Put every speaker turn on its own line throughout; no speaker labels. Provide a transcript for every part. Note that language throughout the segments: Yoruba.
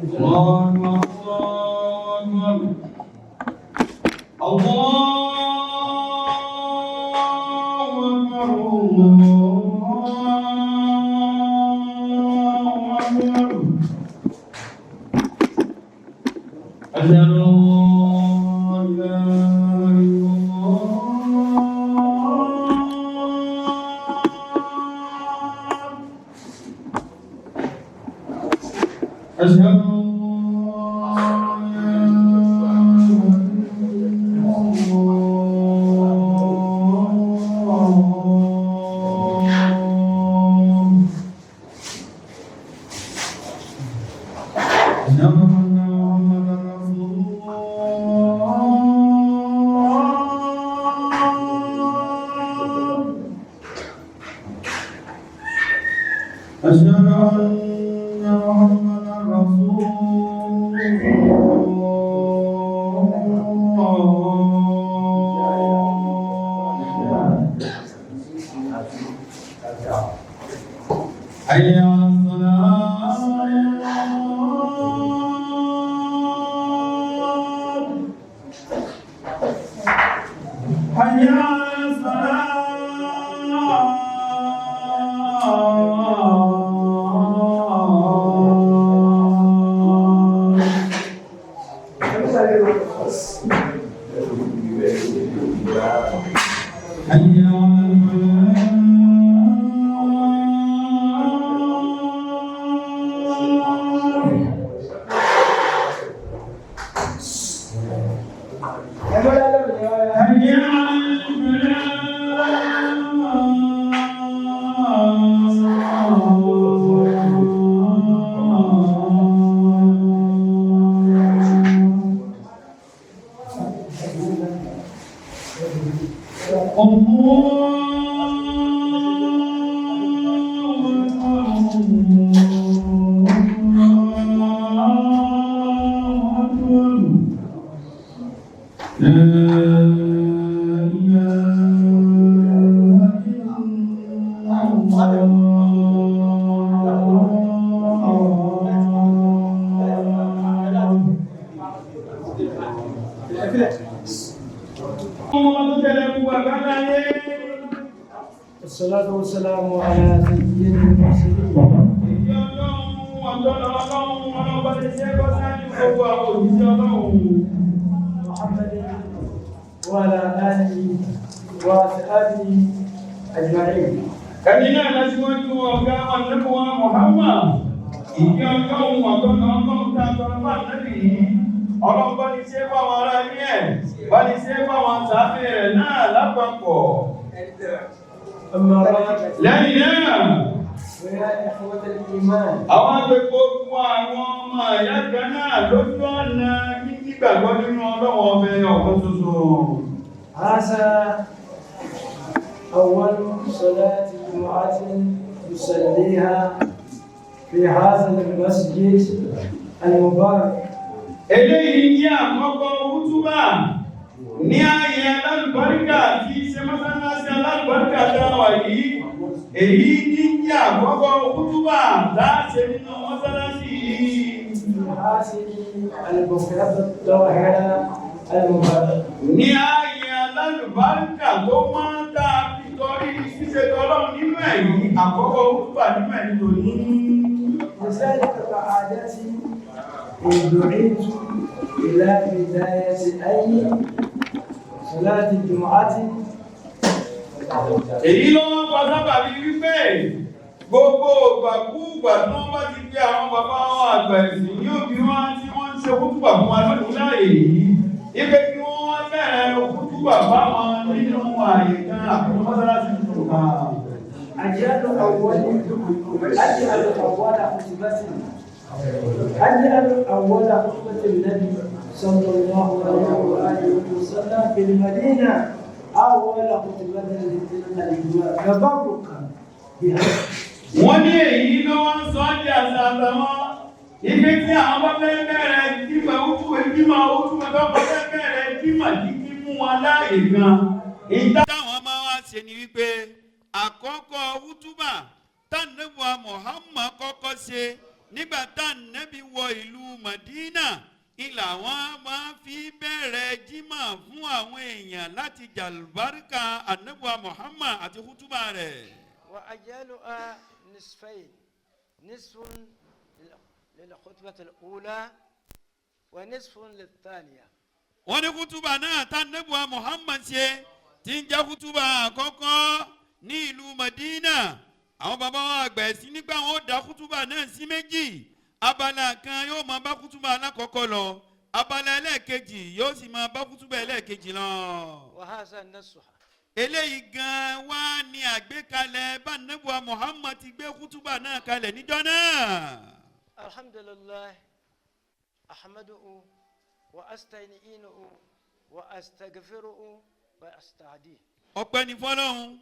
الله أكبر، الله أكبر، الله أكبر. أشهد أن لا إله إلا الله. أشهد أن لا إله إلا الله. أشهد أن محمدا رسول الله. أشهد أن محمدا رسول الله. حي على الصلاة، حي على الصلاة. حي على الفلاح. حي على الفلاح. الله أكبر، لا إله إلا الله. Ọmọ tó tẹ̀lé gbogbo àgbáláyé.
والصلاة والسلام على سيد المرسلين.
Ìjọ Ọlọ́run, ọ̀dọ́lọ́ Ọlọ́run, ọlọ́ba lè ṣe é kọ́ sáájú gbogbo àwọn òjíṣẹ́ Ọlọ́run.
محمد وعلى آله وأصحابه أجمعين.
Ẹni náà lásìwájú ọ̀gá ọ̀nẹ́bùwá Muhammad. Ìjọ Ọlọ́run, ọ̀dọ́lọ́ Ọlọ́run tá a tọrọ bá nẹ́bì yìí. Ọlọ́run bá ní ṣe é fáwọn ará ilé ẹ̀, bá ní ṣe é fáwọn sàáfẹ́ rẹ̀ náà lápapọ̀.
أما بعد،
Lẹ́yìn náà,
ويا إخوة الإيمان،
àwọn agbègbè ogun àwọn ọmọ ìyá kan náà lójú ọ̀nà gbígbàgbọ́ nínú Ọlọ́run ọbẹ̀ ọ̀kan ṣoṣo.
هذا أول صلاة جمعة نصليها في هذا المسجد المبارك.
Eléyìí jẹ́ àkọ́kọ́ wútúbà ní ààyè alálùbáríkà tí í ṣe mọ́sálásí alálùbáríkà dáwà yìí. Èyí ní jẹ́ àkọ́kọ́ wútúbà láṣẹ nínú mọ́sálásí yìí.
في هذه البقعة الطاهرة المباركة.
Ní ààyè alálùbáríkà tó máa ń tá a fi torí ṣíṣe tọlọ́run nínú ẹ̀yìn àkọ́kọ́ wútúbà nínú ẹ̀ nítorí.
لذلك كعادتي إن دعيت إلى بداية أي صلاة الجمعة،
Èyí ló wọ́n pa sábàbí wípé gbogbo ìgbàkúùgbà tí wọ́n bá ti gbé àwọn bàbá wọn àgbà ẹ̀sìn yóò bí wọ́n tí wọ́n ń ṣe kútùbà fún wa lónìí láàyè yìí, ipe kí wọ́n wá bẹ̀rẹ̀ kútùbà fáwọn nínú ààyè kan àbí mọ́sálásí tuntun kan.
أجعل أول خطبة النبي صلى الله عليه وآله وسلم في المدينة أول خطبة لتلك الجمعة تبركا بها.
Wọ́n ní èyí ló wá ń sọ ọ́ di àṣà àtàwọn ipe tí àwọn bá fẹ́ bẹ̀rẹ̀ jímọ̀ jímọ̀ ojúmọ̀ bá fẹ́ bẹ̀rẹ̀ jímọ̀ kíkí mú wọn láàyè gan. Ìta táwọn máa wá ṣe ni wípé àkọ́kọ́ wútúbà tánàbùà Muhammad kọ́kọ́ ṣe Nígbà tá ànábì wọ ìlú Madina, ìlà wọn máa fi bẹ̀rẹ̀ jímọ̀ fún àwọn èèyàn láti jàlùbáríkà ànábì Muhammad àti kútúbà rẹ̀.
وأجلها نصفين، نصف للخطبة الأولى ونصف للثانية.
Wọ́n ní kútúbà náà tá ànábì Muhammad ṣe tí ń jẹ́ kútúbà àkọ́kọ́ ní ìlú Madina, àwọn bàbá wa àgbà ẹ̀sìn nígbà wọn ó dá kútúbà náà sí méjì. Abala kan yóò máa bá kútúbà alákọ̀ọ́kọ́ lọ, abala ẹlẹ́ẹ̀kejì yóò sì máa bá kútúbà ẹlẹ́ẹ̀kejì lọ.
وهذا نصها.
Eléyìí gan wá ní àgbékalẹ̀ bá ànábì Muhammad ti gbé kútúbà náà kalẹ̀ níjọ́ náà.
الحمد لله، أحمده وأستعينه وأستغفره وأستهديه.
Ọpẹ́ ní fọ́lọ́run,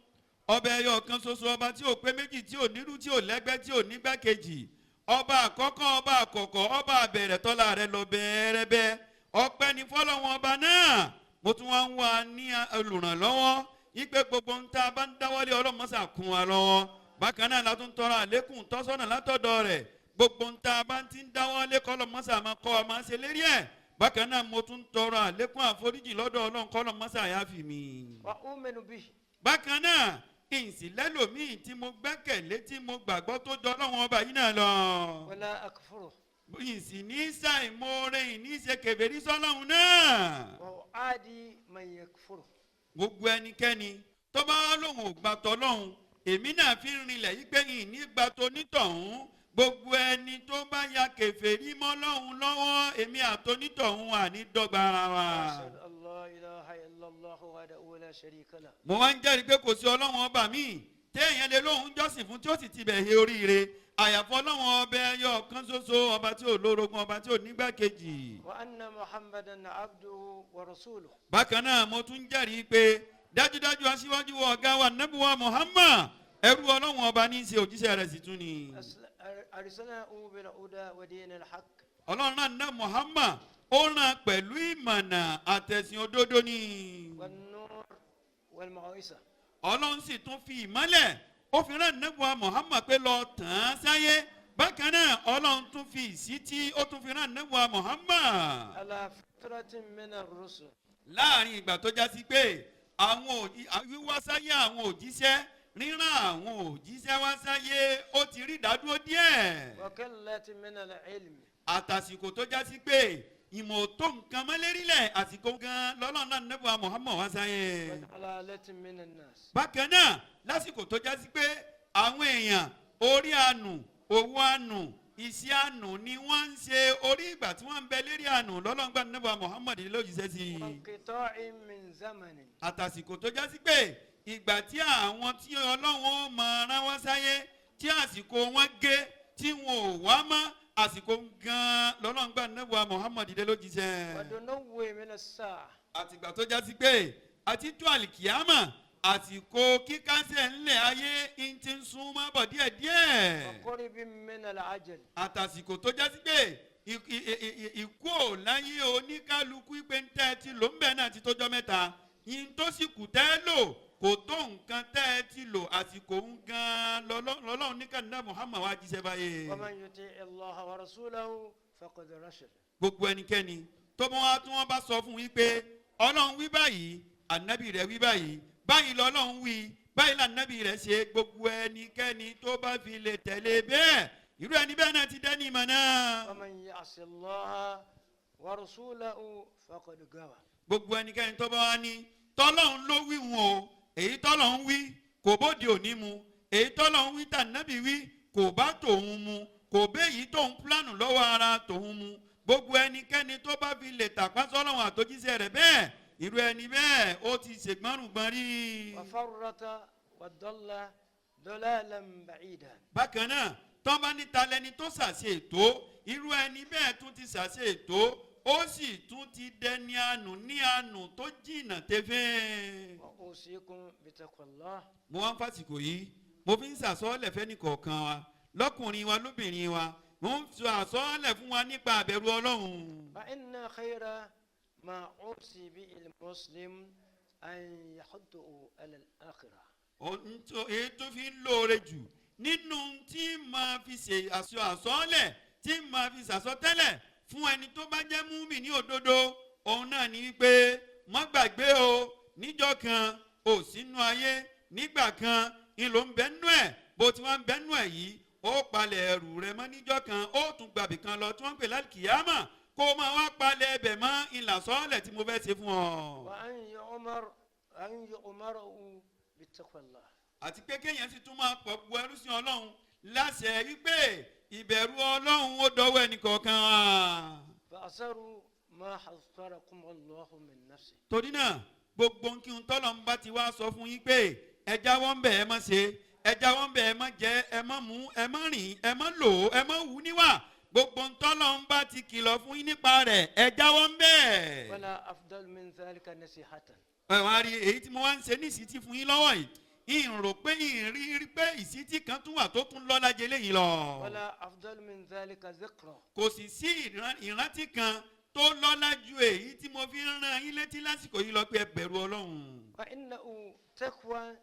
ọba ẹyọ kan ṣoṣo, ọba tí ò pé méjì, tí ò nírú, tí ò lẹ́gbẹ́, tí ò nígbàkejì, ọba àkọ́kọ́, ọba àkọ́kọ́, ọba àbẹ̀rẹ̀, tọ́lá rẹ̀ lọ bẹ́ẹ̀rẹ́bẹ́. Ọpẹ́ ní fọ́lọ́run ọba náà. Mo tún wá ń wá ní olùrànlọ́wọ́ ipe gbogbo ń tá a bá ń dáwọ́lé, ọlọ́mọṣà kún wa lọ́wọ́. Bákan náà la tún tọrọ àlékún tọ́sọ́nà látọ̀dọ̀ rẹ̀. Gbogbo ń tá a bá ti ń dáwọ́lé, kọ́lọ́mọṣà máa kọ́ ọ máa ṣe lérí ẹ̀. Bákan náà mo tún tọrọ àlékún àforíjì lọ́dọ̀ Ọlọ́run, kọ́lọ́mọṣà yáfi mi.
وأؤمن به.
Bákan náà ìsìnlẹ́lòmíì tí mo gbẹ́kẹ̀lé, tí mo gbàgbọ́ tó jọ Ọlọ́run ọba yìí náà lọ.
ولا أكفره.
Ìsìn ní ṣàìmoore, ìní ṣe kèfèrí sọ́lọ́run náà.
وأعادي من يكفره.
Gbogbo ẹnikẹ́ni tó bá lóun ò gbà tọ́lọ́hun, èmi náà fi ń rinlẹ̀ yí pé ìní gbà tonítọ̀hún. Gbogbo ẹni tó bá ya kèfèrí mọ́ Ọlọ́hun lọ́wọ́, èmi àtonítọ̀hún àní dọ́gba ara wa.
وأشهد أن لا إله إلا الله وحده لا شريك له.
Mo wá ń jẹ́rìí pé kò sí Ọlọ́run ọba míì téèyàn lè lóhun jọ́sìn fún tí ó sì ti bẹ̀ he oríire, àyàfọ́ Ọlọ́run ọbẹ̀ ẹyọ kan ṣoṣo, ọba tí ò lórogún, ọba tí ò nígbàkejì.
وأن محمدا عبده ورسوله.
Bákan náà mo tún jẹ́rìí pé dájúdájú aṣíwájú wa, ọ̀gá wa, nábì wa Muhammad, ẹrú Ọlọ́run ọba ní í ṣe, òjíṣẹ́ rẹ̀ sì tún ni.
أرسله بالهدى ودين الحق.
Ọlọ́run náà ná Muhammad, ó rán pẹ̀lú ìmọ̀nà àtẹ̀sìn òdodo ni.
والنور والموعظة.
Ọlọ́run sì tún fi ìmọ́lẹ̀, ó fi rán nábì wa Muhammad pé lọ tàn án sáyé. Bákan náà Ọlọ́run tún fi ìsítí, ó tún fi rán nábì wa Muhammad.
على فترة من الرسل.
Láàrin ìgbà tó já sí pé àwọn wíwá sáyé àwọn òjíṣẹ́, rírán àwọn òjíṣẹ́ wá sáyé, ó ti rí ìdádúró díẹ̀.
وقلة من العلم.
Àtàsìkò tó já sí pé ìmọ̀ tó nǹkan mọ́lérílẹ̀, àsìkò gan lọ́lọ́run náà nábì wa Muhammad wá sáyé.
وضلالة من الناس.
Bákan náà lásìkò tó já sí pé àwọn èèyàn orí àánú, owó àánú, iṣẹ́ àánú ni wọ́n ń ṣe, orí ìgbà tí wọ́n ń bẹ lérí àánú lọ́lọ́ngbà nábì wa Muhammad lójíṣẹ́ sí i.
وانقطاع من زمن.
Àtàsìkò tó já sí pé ìgbà tí àwọn tí Ọlọ́run ó máa rán wá sáyé, tí àsìkò wọn gé, tí wọn ò wá mọ́, àsìkò gan-an lọ́lọ́ngbà nábì wa Muhammad dé lójíṣẹ́.
ودنو من الساعة.
Àtìgbà tó já sí pé àti tó àlìkìyámà, àsìkò kíkásẹ̀ ńlẹ̀ ayé ń ti ń sún mọ́ bọ̀ díẹ̀díẹ̀.
وقرب من العجل.
Àtàsìkò tó já sí pé ìkú ò láyé oníkálukú, pé ń tẹ́ ẹ ti lò ń bẹ̀ náà ti tójọ́ mẹ́ta yín, tó sì kù tẹ́ ẹ lò kò tó nǹkan tẹ́ ẹ ti lò, àsìkò ń gan lọ́lọ́run ní kànídà Muhammad wá jíṣẹ́ báyé.
ومن يطيع الله ورسوله فقد رشد.
Gbogbo ẹnikẹ́ni tó bá wá tí wọ́n bá sọ fún wípé Ọlọ́run wí báyìí, ànábì rẹ̀ wí báyìí, báyìí lọ́lọ́run wí, báyìí lànábì rẹ̀ ṣe, gbogbo ẹnikẹ́ni tó bá fi lè tẹ̀lé bẹ́ẹ̀, irú ẹni bẹ́ẹ̀ náà ti dẹ́ni ìmọ̀ náà.
ومن يعص الله ورسوله فقد غوى.
Gbogbo ẹnikẹ́ni tó bá wá ní tọ́lọ́run ló wí wọn o, èyí tọ́lọ́run wí kò bóde òní mu, èyí tọ́lọ́run wí tànábì wí kò bá tòun mu, kò béyìí tóun pílánù lọ́wọ́ ara tòun mu, gbogbo ẹnikẹ́ni tó bá fi lè tàpá sọ́lọ́run àtòjíṣẹ́ rẹ̀ bẹ́ẹ̀, irú ẹni bẹ́ẹ̀ ó ti ṣègbọ́nrùngbọ́n rí.
وفرط وضل ضلالا بعيدا.
Bákan náà tọ́ bá níta lẹni tó ṣàṣe ètò, irú ẹni bẹ́ẹ̀ tún ti ṣàṣe ètò, ó sì tún ti dẹni àánú ní àánú tó jìnnà tẹ́fẹ́.
وأوصيكم بتقوى الله.
Mo wá ń fàsìkò yìí, mo fi ń sàsọ́ọ̀lẹ̀ fẹ́ni kọ̀ọ̀kan wa, lọ́kùnrin wa, lóbìnrin wa, mo ń sọ àsọ́ọ̀lẹ̀ fún wa nípa àbẹ̀rù Ọlọ́run.
فإن خير ما أوصي به المسلم أن يحضه على الآخرة.
Èyí tó fi ń lóore jù Nínú tí máa fi ṣe àṣọ àsọọ́lẹ̀, tí máa fi ṣàsọtẹ́lẹ̀ fún ẹni tó bá jẹ́ múmi ní òdodo, òun náà ni wípé má gbàgbé o, níjọ́ kan ò sínú ayé, nígbà kan ìlò ń bẹ nú ẹ̀, bó ti wá ń bẹ nú ẹ̀ yìí, ó palẹ̀ ẹrù rẹ mọ́, níjọ́ kan ó tún gbàbì kan lọ tí wọ́n ń pè lálùkìyámà, kó o máa wá palẹ̀ ẹbẹ̀ mọ́ ìlàsọ́ọ̀lẹ̀ tí mo fẹ́ ṣe fún ọ.
وأن يؤمر أن يؤمره بتقوى الله.
Àti pé kéèyàn sì tún máa pọ̀ bu ẹrú sí Ọlọ́run láṣẹ wípé ìbẹ̀rù Ọlọ́run ó dọwọ́ ẹnìkọ̀ọ̀kan wa.
فأثروا ما حذركم الله من نفسه.
Torí náà, gbogbo kí n tọ́lọ̀ ń bá ti wá sọ fún yín pé ẹ jáwọ́ ń bẹ̀, ẹ má ṣe, ẹ jáwọ́ ń bẹ̀, ẹ má jẹ, ẹ má mú, ẹ má rìn, ẹ má lò ó, ẹ má wù níwà, gbogbo ń tọ́lọ̀ ń bá ti kìlọ̀ fún yín nípa rẹ̀, ẹ jáwọ́ ń bẹ̀.
ولا أفضل من ذلك نصيحة.
Ẹ wá rí èyí tí mo wá ń ṣe ní ìsítí fún yín lọ́wọ́ yìí, ń rò pé ìrí rí pé ìsítí kan tún wà tó tún lọ́lá jẹ léyìí lọ.
ولا أفضل من ذلك ذكرى.
Kò sì sí ìrántí kan tó lọ́lá ju èyí tí mo fi ń rán yín létí lásìkò yìí lọ pé ẹ bẹ̀rù Ọlọ́run.
فإنه تقوى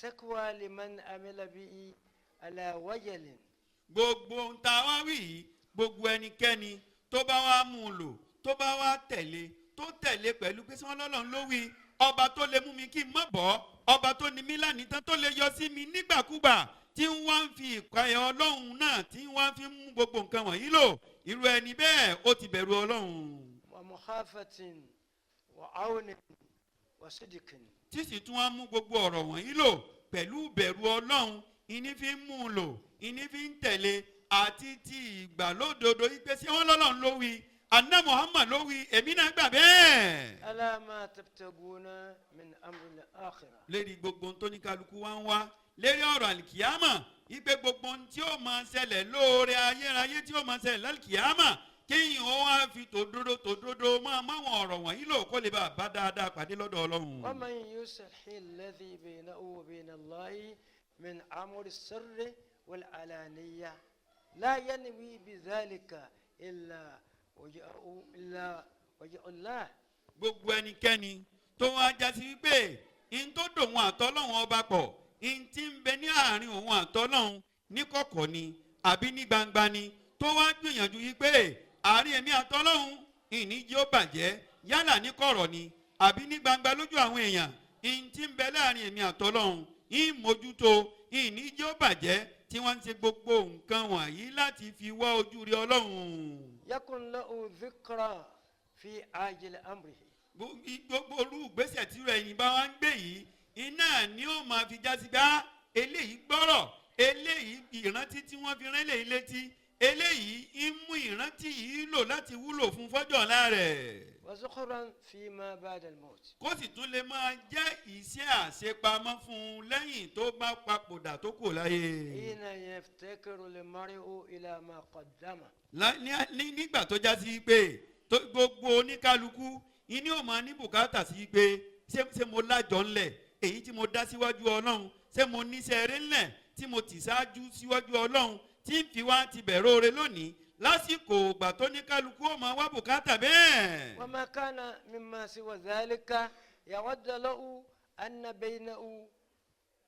تقوى لمن عمل به على وجل.
Gbogbo ohun tá a wá wí yìí, gbogbo ẹnikẹ́ni tó bá wá mú un lò, tó bá wá tẹ̀lé, tó tẹ̀lé pẹ̀lú pé sọ́n lọ́lọ́run ló wí, ọba tó lè mú mi kí n má bọ́, ọba tó ní mí lánìí tán, tó lè yọ sí mi nígbàkúgbà, tí ń wá ń fi ìpayà Ọlọ́run náà, tí ń wá fi mú gbogbo nǹkan wọ̀nyí lò, irú ẹni bẹ́ẹ̀ ó ti bẹ̀rù Ọlọ́run.
ومخافة وعون وصدق.
Tí sì tún wá mú gbogbo ọ̀rọ̀ wọ̀nyí lò pẹ̀lú ìbẹ̀rù Ọlọ́run, ìní fi ń mú un lò, ìní fi ń tẹ̀lé, àti ti ìgbàlódodo yìí pé ṣé wọ́n lọ́lọ́run ló wí, àná Muhammad ló wí, èmi náà gbà bẹ́ẹ̀.
على ما تبتغون من أمر الآخرة.
Lérí gbogbo ohun tó ní kálukú wá ń wá lérí ọ̀rọ̀ àlìkìyámà, ipe gbogbo ohun tí ó máa ṣẹlẹ̀ lóore ayérayé, tí ó máa ṣẹlẹ̀ lálìkìyámà, kéèyàn ó wá fi tòdodo tòdodo máa máwọn ọ̀rọ̀ wọ̀nyí lò kó lè bá a bá dáadáa pàdé lọ́dọ̀ Ọlọ́run.
ومن يصلح الذي بينه وبين الله من أمر السر والعلانية لا ينوي بذلك إلا وجه الله.
Gbogbo ẹnikẹ́ni tó wá jásí wípé in tó dòun àtọ́lọ́hún ọba pọ̀, in tí ń bẹ ní àárín òun àtọ́lọ́hún ní kọ̀kọ̀ ni àbí ní gbangba ni, tó wá gbìyànjú wípé àárín èmi àtọ́lọ́hún ìní jẹ́ ó bàjẹ́, yálà ní kọ̀rọ̀ ni àbí ní gbangba lójú àwọn èèyàn, in tí ń bẹ láàrin èmi àtọ́lọ́hún ń mójútó, ìní jẹ́ ó bàjẹ́, tí wọ́n ń ṣe gbogbo nǹkan wọ̀nyí láti fi wá ojú rí Ọlọ́run.
يكن له ذكرى في عاجل أمره.
Gbogbo orú ìgbésẹ̀ tí ẹ̀yin bá wá ń gbé yìí, iná ni ó máa fi jásí gbá eléyìí gbọ́rọ̀ eléyìí, ìrántí tí wọ́n fi rán eléyìí létí, eléyìí ń mú ìrántí yìí lò láti wúlò fún fọ́jọ́ ọ̀la rẹ̀.
وذخرا فيما بعد الموت.
Kó sì tún lè máa jẹ́ iṣẹ́ àṣepamọ́ fún un lẹ́yìn tó bá papòdà, tó kù láyé.
حين يفتقر المرء إلى ما قدم.
Nígbà tó já sí pé gbogbo oníkálukú ìní ò máa ní bùkátà sí pé ṣé mo lájọ ńlẹ̀ èyí tí mo dá síwájú Ọlọ́run, ṣé mo níṣẹ́ eré ńlẹ̀ tí mo tì ṣáájú síwájú Ọlọ́run tí ń fi wá ti bẹ̀rẹ̀ oore lónìí, lásìkò ìgbà tó ní kálukú ó máa wá bùkátà bẹ́ẹ̀.
وما كان مما سوى ذلك يود له أن بينه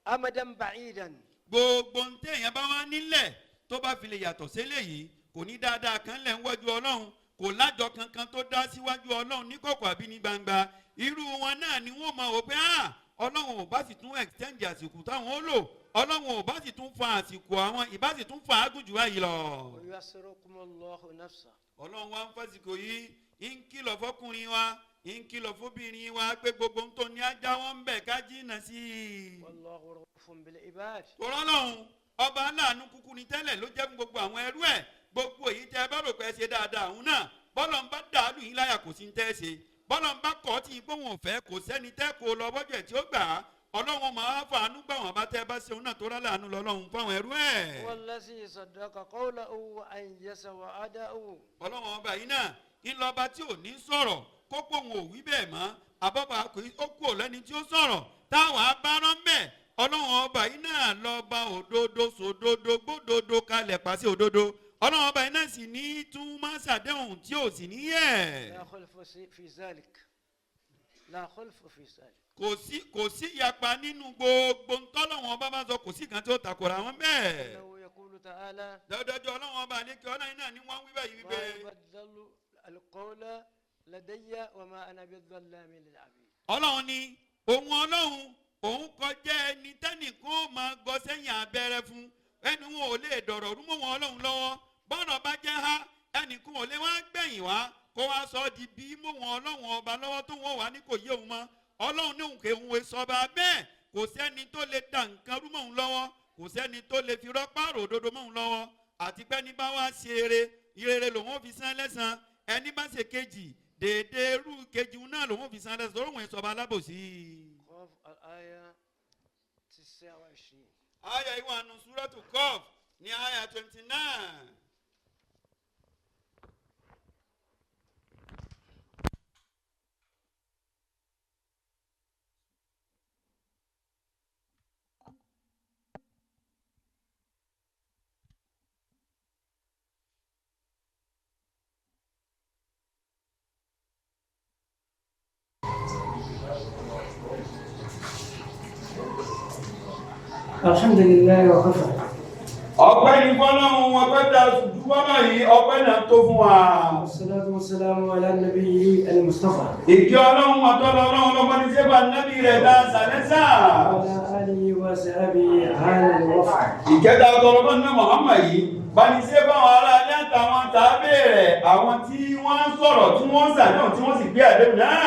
أمدا بعيدا.
Gbogbo ń téèyàn bá wá nílẹ̀ tó bá fi lè yàtọ̀ sílẹ̀ yìí, kò ní dáadáa kan lẹ̀ ń wájú Ọlọ́run, kò lájọ kankan tó dá síwájú Ọlọ́run ní kọ̀kọ̀ àbí ní gbangba, irú wọn náà ni wọ́n máa wò pé, ah, Ọlọ́run ò bá sì tún extend àsìkò táwọn ó lò, Ọlọ́run ò bá sì tún fa àsìkò àwọn, ìbá sì tún fa àgùn jù báyìí lọ.
وييسركم الله نفسه.
Ọlọ́run wa ń fásìkò yìí ń kìlọ̀ fọkùnrin wa, ń kìlọ̀ fóbìnrin wa pé gbogbo ń tó ní ajá wọn ń bẹ̀, ká jìnnà sí i.
والله رؤوف بالعباد.
Tòrọ́ lọ́hùn ọba aláàánú kúkú ni tẹ́lẹ̀ ló jẹ́ fún gbogbo àwọn ẹrú ẹ̀. Gbogbo èyí tẹ́ ẹ bá rò pé ẹ ṣe dáadáa òun náà, bọ́lọ̀ ń bá dàálù yín láyà, kò sí ń tẹ́ ẹ ṣe. Bọ́lọ̀ ń bá kọ́ tí ipò wọn ò fẹ́, kò sẹ́ni tẹ́ kó lọ bọ́jọ́ ẹ̀ tí ó gbà á. Ọlọ́run máa fàánú gbà wọ́n bá tẹ́ ẹ bá ṣe òun náà, tó rà láàánú lọ́lọ́run fáwọn ẹrú ẹ̀.
هو الذي صدق قوله وأنجز وعده.
Ọlọ́run ọba yìí náà ńlọba tí ò ní sọ̀rọ̀ kó pò wọn ò wí bẹ́ẹ̀ mọ́, àbọ̀bà kò ó kú lẹ́ni tí ó sọ̀rọ̀ táwọn abárán bẹ́ẹ̀. Ọlọ́run ọba yìí náà lọ́ba òdodo, sòdodo, gbódodo kalẹ̀, pàṣẹ òdodo. Ọlọ́run ọba yìí náà sì ní tún máa ṣàdéhùn tí ò sì ní yẹ̀.
لا خلف في ذلك، لا خلف في ذلك.
Kò sí ìyapa nínú gbogbo ntọ́lọ́wọ́n ọba bá sọ, kò sí kan tí ó takora wọn bẹ́ẹ̀.
إنه يقول تعالى
Dọ́dọ́jọ́ Ọlọ́wọ́n ọba àlékè ọlá yìí náà ni wọ́n ń wí báyìí
ما
wípé
يبدل القول لدي وما أنا بالظلام للعبيد.
Ọlọ́run ni òun, Ọlọ́run òun kọjá ẹni tẹ́nìkan ó máa gọ sẹ́yìn abẹ́rẹ́ fún. Ẹnu wọn ò lè dọ̀rọ̀ rú mọ́ wọn Ọlọ́run lọ́wọ́. Bọ́ọ̀rọ̀ bá jẹ́ há, ẹnìkan ò lè wá gbẹ̀yìn wá kó wá sọ ọ́ di bí mọ́ wọn Ọlọ́run ọba lọ́wọ́ tó wọ́n wà ní kò yé òun mọ́. Ọlọ́run ní òun kè òun sọba bẹ́ẹ̀. Kò sẹ́ni tó lè da nǹkan rú mọ́ òun lọ́wọ́, kò sẹ́ni tó lè fi rọ́pàrọ̀ òdodo mọ́ òun lọ́wọ́. Àti pé ẹni bá wá ṣe eré, ìrere lòun ó fi san lẹ́san. Ẹni bá ṣe kejì, dèédé irú kejì náà lòun ó fi san lẹ́san, torí òun sọba alábòsí.
قاف الآية 29.
Àyà ìwà nù Súrọ́tù Kọ́f ní àyà 29.
الحمد لله وكفى.
Ọpẹ́ ní fọlọ́run, ọpẹ́ tá a sùn fọlọ́ yìí, ọpẹ́ náà tó fún wa.
والصلاة والسلام على النبي المصطفى
Ìkí Ọlọ́run ọ̀tọ́lọ́ Ọlọ́run ọlọ́pàá ní sẹ́fà nábì rẹ̀ tá a sàlẹ́sà.
وعلى آله وصحبه هذا الوفد.
Ìkẹta ọtọlọ́pàá ní Muhammad yìí bani sẹ́fà àwọn ará ilé àtàwọn tàbí rẹ̀, àwọn tí wọ́n ń sọ̀rọ̀, tí wọ́n ń sàdéhùn, tí wọ́n sì gbé àdéhùn náà.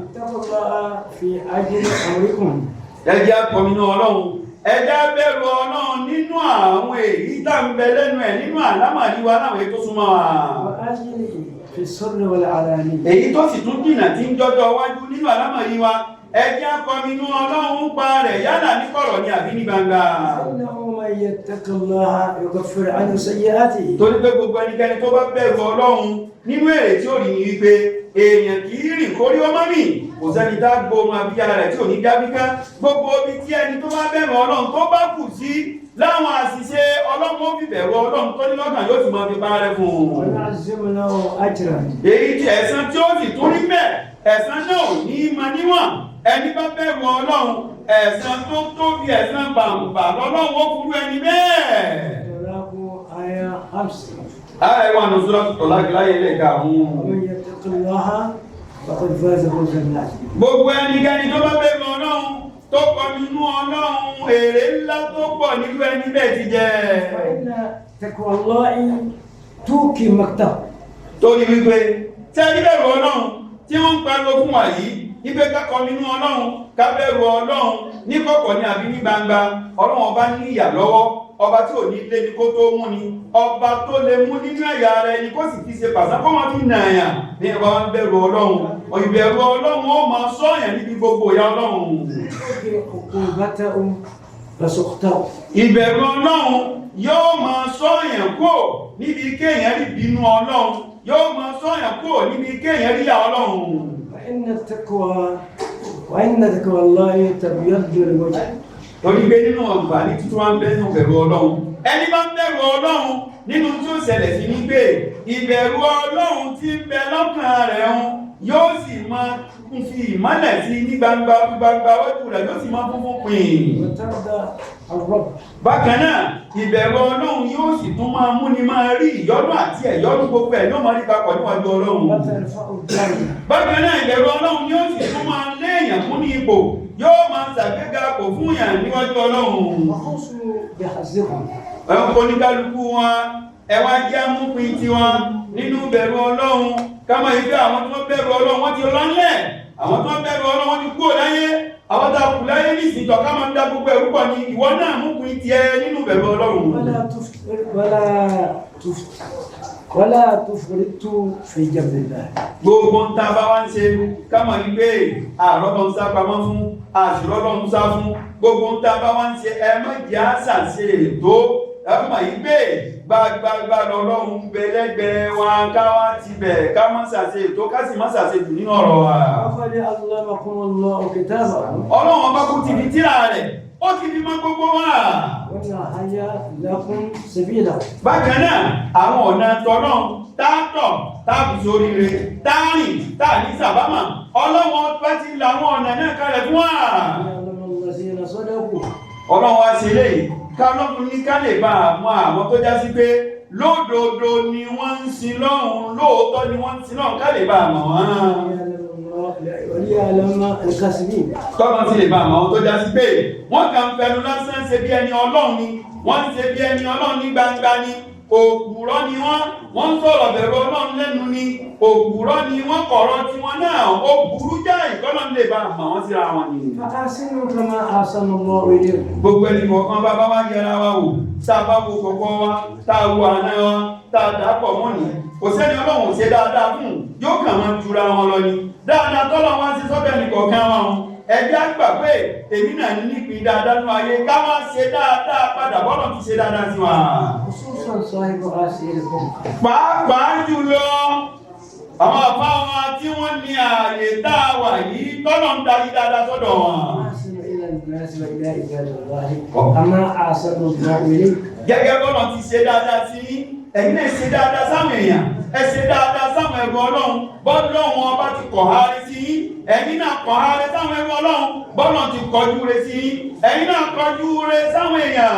اتقوا الله في أجل أمركم.
Ẹ jẹ́ akọminú Ọlọ́run, ẹ jẹ́ bẹ̀rù Ọlọ́run nínú àwọn èyí tá ń bẹ lẹ́nu ẹ̀ nínú àlámàrí wa láwọn èyí tó súnmọ́ wa.
وأجل في السر والعلانية.
Èyí tó sì tún jìnà tí ń jọjọ wájú nínú àlámọ̀rí wa, ẹ jẹ́ akọminú Ọlọ́run pa rẹ̀, yálà ní kọ̀rọ̀ ni àbí ní gbangba.
إنه من يتق الله يكفر عنه سيئاته.
Torí pé gbogbo ẹnikẹ́ni tó bá bẹ̀rù Ọlọ́run, nínú èrè tí ó rí ni wípé èèyàn kì í rìn kórí ọmọ mi, kò sẹ́ni tá gbóhun abíyá rẹ̀ tí ò ní dábíká. Gbogbo ibi tí ẹni tó bá bẹ̀rù Ọlọ́run tó bá kù sí láwọn àṣìṣe, Ọlọ́run ó fi bẹ̀rù Ọlọ́run tó ní lọ́kàn yóò sì máa fi parẹ́ fún un.
ونعزم له أجرا.
Èyí tí ẹ̀san tí ó sì tún rí mẹ́, ẹ̀san náà ò ní í mọ níwọ̀n. Ẹni bá bẹ̀rù Ọlọ́run, ẹ̀san tó tóbi, ẹ̀san bàǹbà lọ́lọ́run ó fúru ẹni bẹ́ẹ̀.
طلاق آية 5.
Ààrẹ wà ní Sura Tọ́lá láyé lẹ́ka àwọn.
ومن يتق الله فقد فاز فوزا عظيما.
Gbogbo ẹnikẹ́ni tó bá bẹ̀rù Ọlọ́run, tó kọ nínú Ọlọ́run, èrè ńlá tó pọ̀ nínú ẹni bẹ́ẹ̀ ti jẹ.
فإن تقوى الله توقي مكته.
Torí wípé tí ẹni bẹ̀rù Ọlọ́run tí wọ́n ń pariwo fún wa yìí wípé ká kọ nínú Ọlọ́run, ká bẹ̀rù Ọlọ́run ní kọ̀kọ̀ ní àbí ní gbangba, Ọlọ́run ọba ní ìyà lọ́wọ́, ọba tí ò ní lé ní kó tó mú ni, ọba tó lè mú nínú ẹ̀yà ara ẹni kó sì fi ṣe pàṣán kó wọn fi nà ẹ̀yà ní ọba wọn. Bẹ̀rù Ọlọ́run, ìbẹ̀rù Ọlọ́run ó máa sọ̀yàn níbi gbogbo ìyà Ọlọ́run.
توقي عقوبته وسخطه.
Ìbẹ̀rù Ọlọ́run yóò máa sọ̀yàn kó níbi kéèyàn rí bínú Ọlọ́run, yóò máa sọ̀yàn kó níbi kéèyàn rí ìyà Ọlọ́run.
وإن تقوى الله تبيض الوجه.
Torí pé nínú àǹfààní tuntun wá ń bẹ nínú bẹ̀rù Ọlọ́run, ẹni bá ń bẹ̀rù Ọlọ́run, nínú tí ó ṣẹlẹ̀ sí ní pé ìbẹ̀rù Ọlọ́run tí ń bẹ lọ́kàn rẹ̀ ń yóò sì máa ń fi ìmọ́lẹ̀ sí ní gbangba gbangba, wájú rẹ̀ yóò sì máa funfun pìn.
وترضى الرب.
Bákan náà, ìbẹ̀rù Ọlọ́run yóò sì tún máa múni máa rí ìyọ́nú àti ẹ̀yọ́nú, gbogbo ẹ̀ yóò máa rí papọ̀ níwájú Ọlọ́run.
وترفع الدرجة.
Bákan náà, ìbẹ̀rù Ọlọ́run yóò sì tún máa léèyàn fún ní ipò, yóò máa ṣàgbéga kò fún yàn níwájú Ọlọ́run.
وخصوا بحظكم.
Ẹ̀wọ̀n oníkálukú wọn, ẹ wá jẹ́ amúpin tiwọn nínú bẹ̀rù Ọlọ́run, kámọ́ ìgbé àwọn tó bẹ̀rù Ọlọ́run wọ́n ti ránlẹ̀, àwọn tó bẹ̀rù Ọlọ́run wọ́n ti kúrò láyé, àwọn tá a kù láyé nísìnyí tọ́ ká máa ń dá gbogbo ẹ̀rú pọ̀ ní ìwọ náà múpin tiẹ̀ nínú bẹ̀rù Ọlọ́run.
ولا تفطر ولا تفطر ولا تفرطوا في جنب الله.
Gbogbo ń tá a bá wá ń ṣe, kámọ̀ ní pé àrọ́lọ́ ń sá pamọ́ fún, àṣìrọ́lọ́ ń sá fún. Gbogbo ń tá a bá wá ń ṣe, ẹ má jẹ́ àṣà ṣe ètò. Ẹ mọ̀ yí pé gbagbagba lọ́lọ́run ń bẹ lẹ́gbẹ̀ẹ́ wa, ká wá ti bẹ̀ ká má ṣàṣe ètò, ká sì má ṣàṣe jù nínú ọ̀rọ̀ wa.
وقد علمكم الله كتابه.
Ọlọ́run ọba kú ti fi tírà rẹ̀, ó ti fi mọ́ gbogbo wa.
وهيا لكم سبيله.
Bákan náà, àwọn ọ̀nà tọ́lọ́run Tààtọ̀ táàbù sóríire, táàrìn táà ní sàbámà, Ọlọ́run ọba ti làwọn ọ̀nà náà kalẹ̀ fún wa.
ويعلم الذين صدقوا.
Ọlọ́run wá ṣe léyìí kálọ́kùn ní ká lè bá àwọn àwọn tó já sí pé lódodo ni wọ́n ń sin lọ́hùn, lóòótọ́ ni wọ́n ń sin lọ́hùn, ká lè bá àmọ́ wọn.
وليعلم الله وليعلم الكاذبين.
Tọ́lọ́ ti lè bá àmọ́ tó já sí pé wọ́n kàn ń fẹnu lásán ṣe bí ẹni Ọlọ́run ni, wọ́n ń ṣe bí ẹni Ọlọ́run ní gbangba ni, òpùrọ́ ni wọ́n, wọ́n ń sọ̀rọ̀ bẹ̀rù Ọlọ́run lẹ́nu ni, òpùrọ́ ni wọ́n, kọ̀rọ̀ tiwọn náà ó burú jáì, kọ́lọ́n lè bá àmọ́ wọn síra wọn ni.
فأحسنوا كما أحسن الله إليكم.
Gbogbo ẹni kọ̀ọ̀kan bá bá wá yẹra wa wò, tá a bá wo kọ̀kọ́ wa, tá a wo àná wa, tá a dà á pọ̀ mọ́ ni, kò sẹ́ni Ọlọ́run ò ṣe dáadáa fún, yóò kàn máa jura wọn lọ ni. Dáadáa tọ́lọ́ wá sí sọ́dọ̀ ẹnì kọ̀ọ̀kan wa wọn, ẹjẹ́ àgbà pé èmi náà nípìn dáadáa nínú ayé, ká wá ṣe dáadáa padà bọ́lọ̀ ti ṣe dáadáa sí wa.
خصوصا صاحب هذه البقعة.
Pàápàá jùlọ àwọn àfa wọn tí wọ́n ní ààyè tá a wà yìí, tọ́lọ̀ ń darí dáadáa sọ́dọ̀ wọn.
أحسن إلى الناس وإلى عباد الله كما أحسن الله إليك.
Gẹ́gẹ́ bọ́lọ̀ ti ṣe dáadáa sí yín, ẹ̀yin náà ṣe dáadáa sáwọn èèyàn, ẹ ṣe dáadáa sáwọn ẹrú Ọlọ́run. Bọ́lọ́run ọba ti kọ̀ hárí sí yín, ẹ̀yin náà kọ̀ hárí sáwọn ẹrú Ọlọ́run. Bọ́lọ̀ ti kọjú re sí yín, ẹ̀yin náà kọjú re sáwọn èèyàn.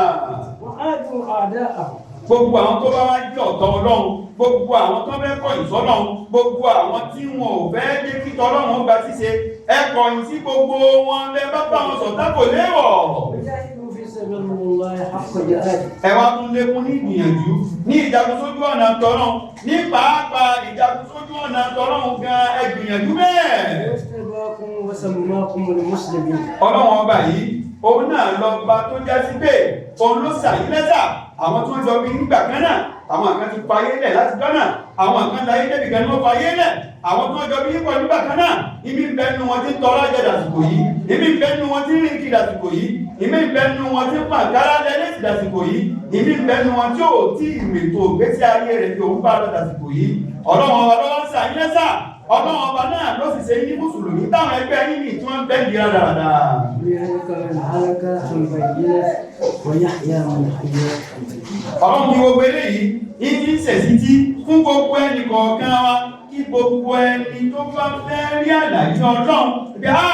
وآدوا أعداءهم.
Gbogbo àwọn tó bá wá jẹ́ ọ̀tọ̀ Ọlọ́run, gbogbo àwọn tó fẹ́ kọ̀yìn sọ́lọ́run, gbogbo àwọn tí wọn ò fẹ́ jẹ́ kí tọ́lọ́run ó gba ṣíṣe, ẹ kọ̀yìn sí gbogbo wọn. Bẹ́ẹ̀ bá bá wọn ṣọ̀tá, kò léèwọ̀.
وجاهدوا في سبيل الله حق جهاده.
Ẹ wá tún lékún ní ìgbìyànjú ní ìjagun sójú ọ̀nà tọ́lọ́run, ní pàápàá ìjagun sójú ọ̀nà tọ́lọ́run gan, ẹ gbìyànjú bẹ́ẹ̀.
واجتباكم وسماكم المسلمين.
Ọlọ́run ọba yìí, òun náà lọ́ba tó já sí pé òun ló sàyí lẹ́sà àwọn tí wọ́n jọ bí nígbà kan náà. Àwọn kan ti fayé lẹ̀ láti jọ́ náà, àwọn kan láyé débi kan ní wọ́n fayé lẹ̀. Àwọn tí wọ́n jọ bí nípa nígbà kan náà, ìmí ń bẹ nínú wọn tí ń tọrọ jẹ dàsìkò yìí, ìmí ń bẹ nínú wọn tí ń rìn kiri dàsìkò yìí, ìmí ń bẹ nínú wọn tí ń pàǹkárá lẹ́lẹ́sì dàsìkò yìí, ìmí ń bẹ nínú wọn tí ò tí ìrètò ìgbésí ayé rẹ̀ tí òun bá lọ dàsìkò yìí. Ọlọ́run ọba lọ́wọ́ ń sàyí lẹ́sà, Ọlọ́run ọba náà ló sì ṣe ní mùsùlùmí táwọn ẹgbẹ́ yín ní tí wọ́n ń bẹ́ ń dira dáradára.
ليهلك من هلك عن بينة ويحيى من حي عن بينة.
Ọlọ́run ní gbogbo eléyìí ìdí ń ṣèṣítí fún gbogbo ẹnì kọ̀ọ̀kan wa, kí gbogbo ẹni tó bá fẹ́ rí àlàyé Ọlọ́run bí a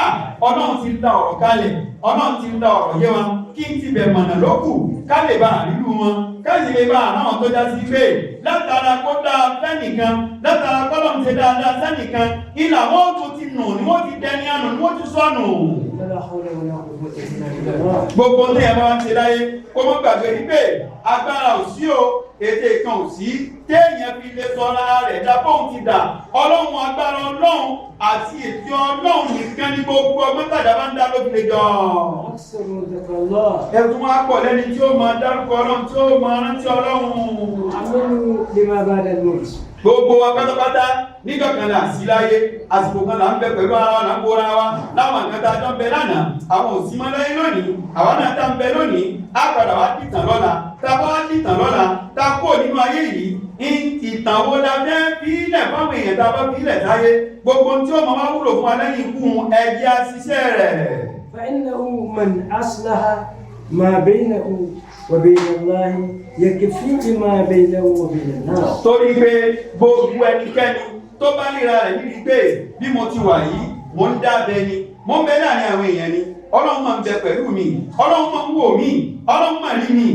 Ọlọ́run ti da ọ̀rọ̀ kalẹ̀, Ọlọ́run ti da ọ̀rọ̀ yé wa, kí n ti bẹ̀ mọ̀nà lókù, ká lè bá àrílù wọn, ká sì lè bá àráwọn tó já sí pé látara kó dáa fẹ́nìkan, látara kọ́lọ́run ṣe dáadáa sẹ́nìkan, ìlà wọn tún ti nù ni wọ́n ti dẹni àná ni wọ́n ti sọnù.
ولا حول ولا قوة إلا بالله.
Gbogbo ní ẹ bá ń ṣe láyé, kó mọ́ gbàgbé wípé agbára ò sí o, ètè kan ò sí téèyàn fi lè sọra rẹ̀ dá bóun ti dà. Ọlọ́run, agbára Ọlọ́run àti ètò Ọlọ́run nìkan ní gbogbo ọgbọ́n tàdá bá ń dá ló fi lè jọ.
أكثروا ذكر الله.
Ẹ̀tún wá pọ̀ lẹ́ni tí ó máa dárúkọ Ọlọ́run, tí ó máa rántí Ọlọ́run.
عملوا لما بعد الموت.
Gbogbo wa pátápátá, nígbà kan là sí láyé, àsìkò kan là ń bẹ pẹ̀lú ara wa, là ń bóra wa láwọn nǹkan tá a jọ ń bẹ lánàá, àwọn ò sí mọ́ láyé lónìí. Àwọn náà tá ń bẹ lónìí, á padà wá dìtàn lọ́la. Tá a bá wá dìtàn lọ́la, tá a kúrò nínú ayé yìí, ìtàn wo la fẹ́ fílẹ̀ fáwọn èèyàn tá a bá fílẹ̀ sáyé? Gbogbo tí ó máa wá wúlò fún wa lẹ́yìn ikú, ẹ̀jẹ̀ àṣìṣe rẹ̀.
فإنه من أصلح ما بينه وبين الله يكفيه ما بينه وبين الناس.
Torí pé gbogbo ẹnikẹ́ni tó bá ríra rẹ̀ níbi pé bí mo ti wà yìí, mo ń dábẹ ni, mo ń bẹ láàrin àwọn èèyàn ni, Ọlọ́run máa ń bẹ pẹ̀lú mi, Ọlọ́run máa ń wò mí, Ọlọ́run máa rí mi,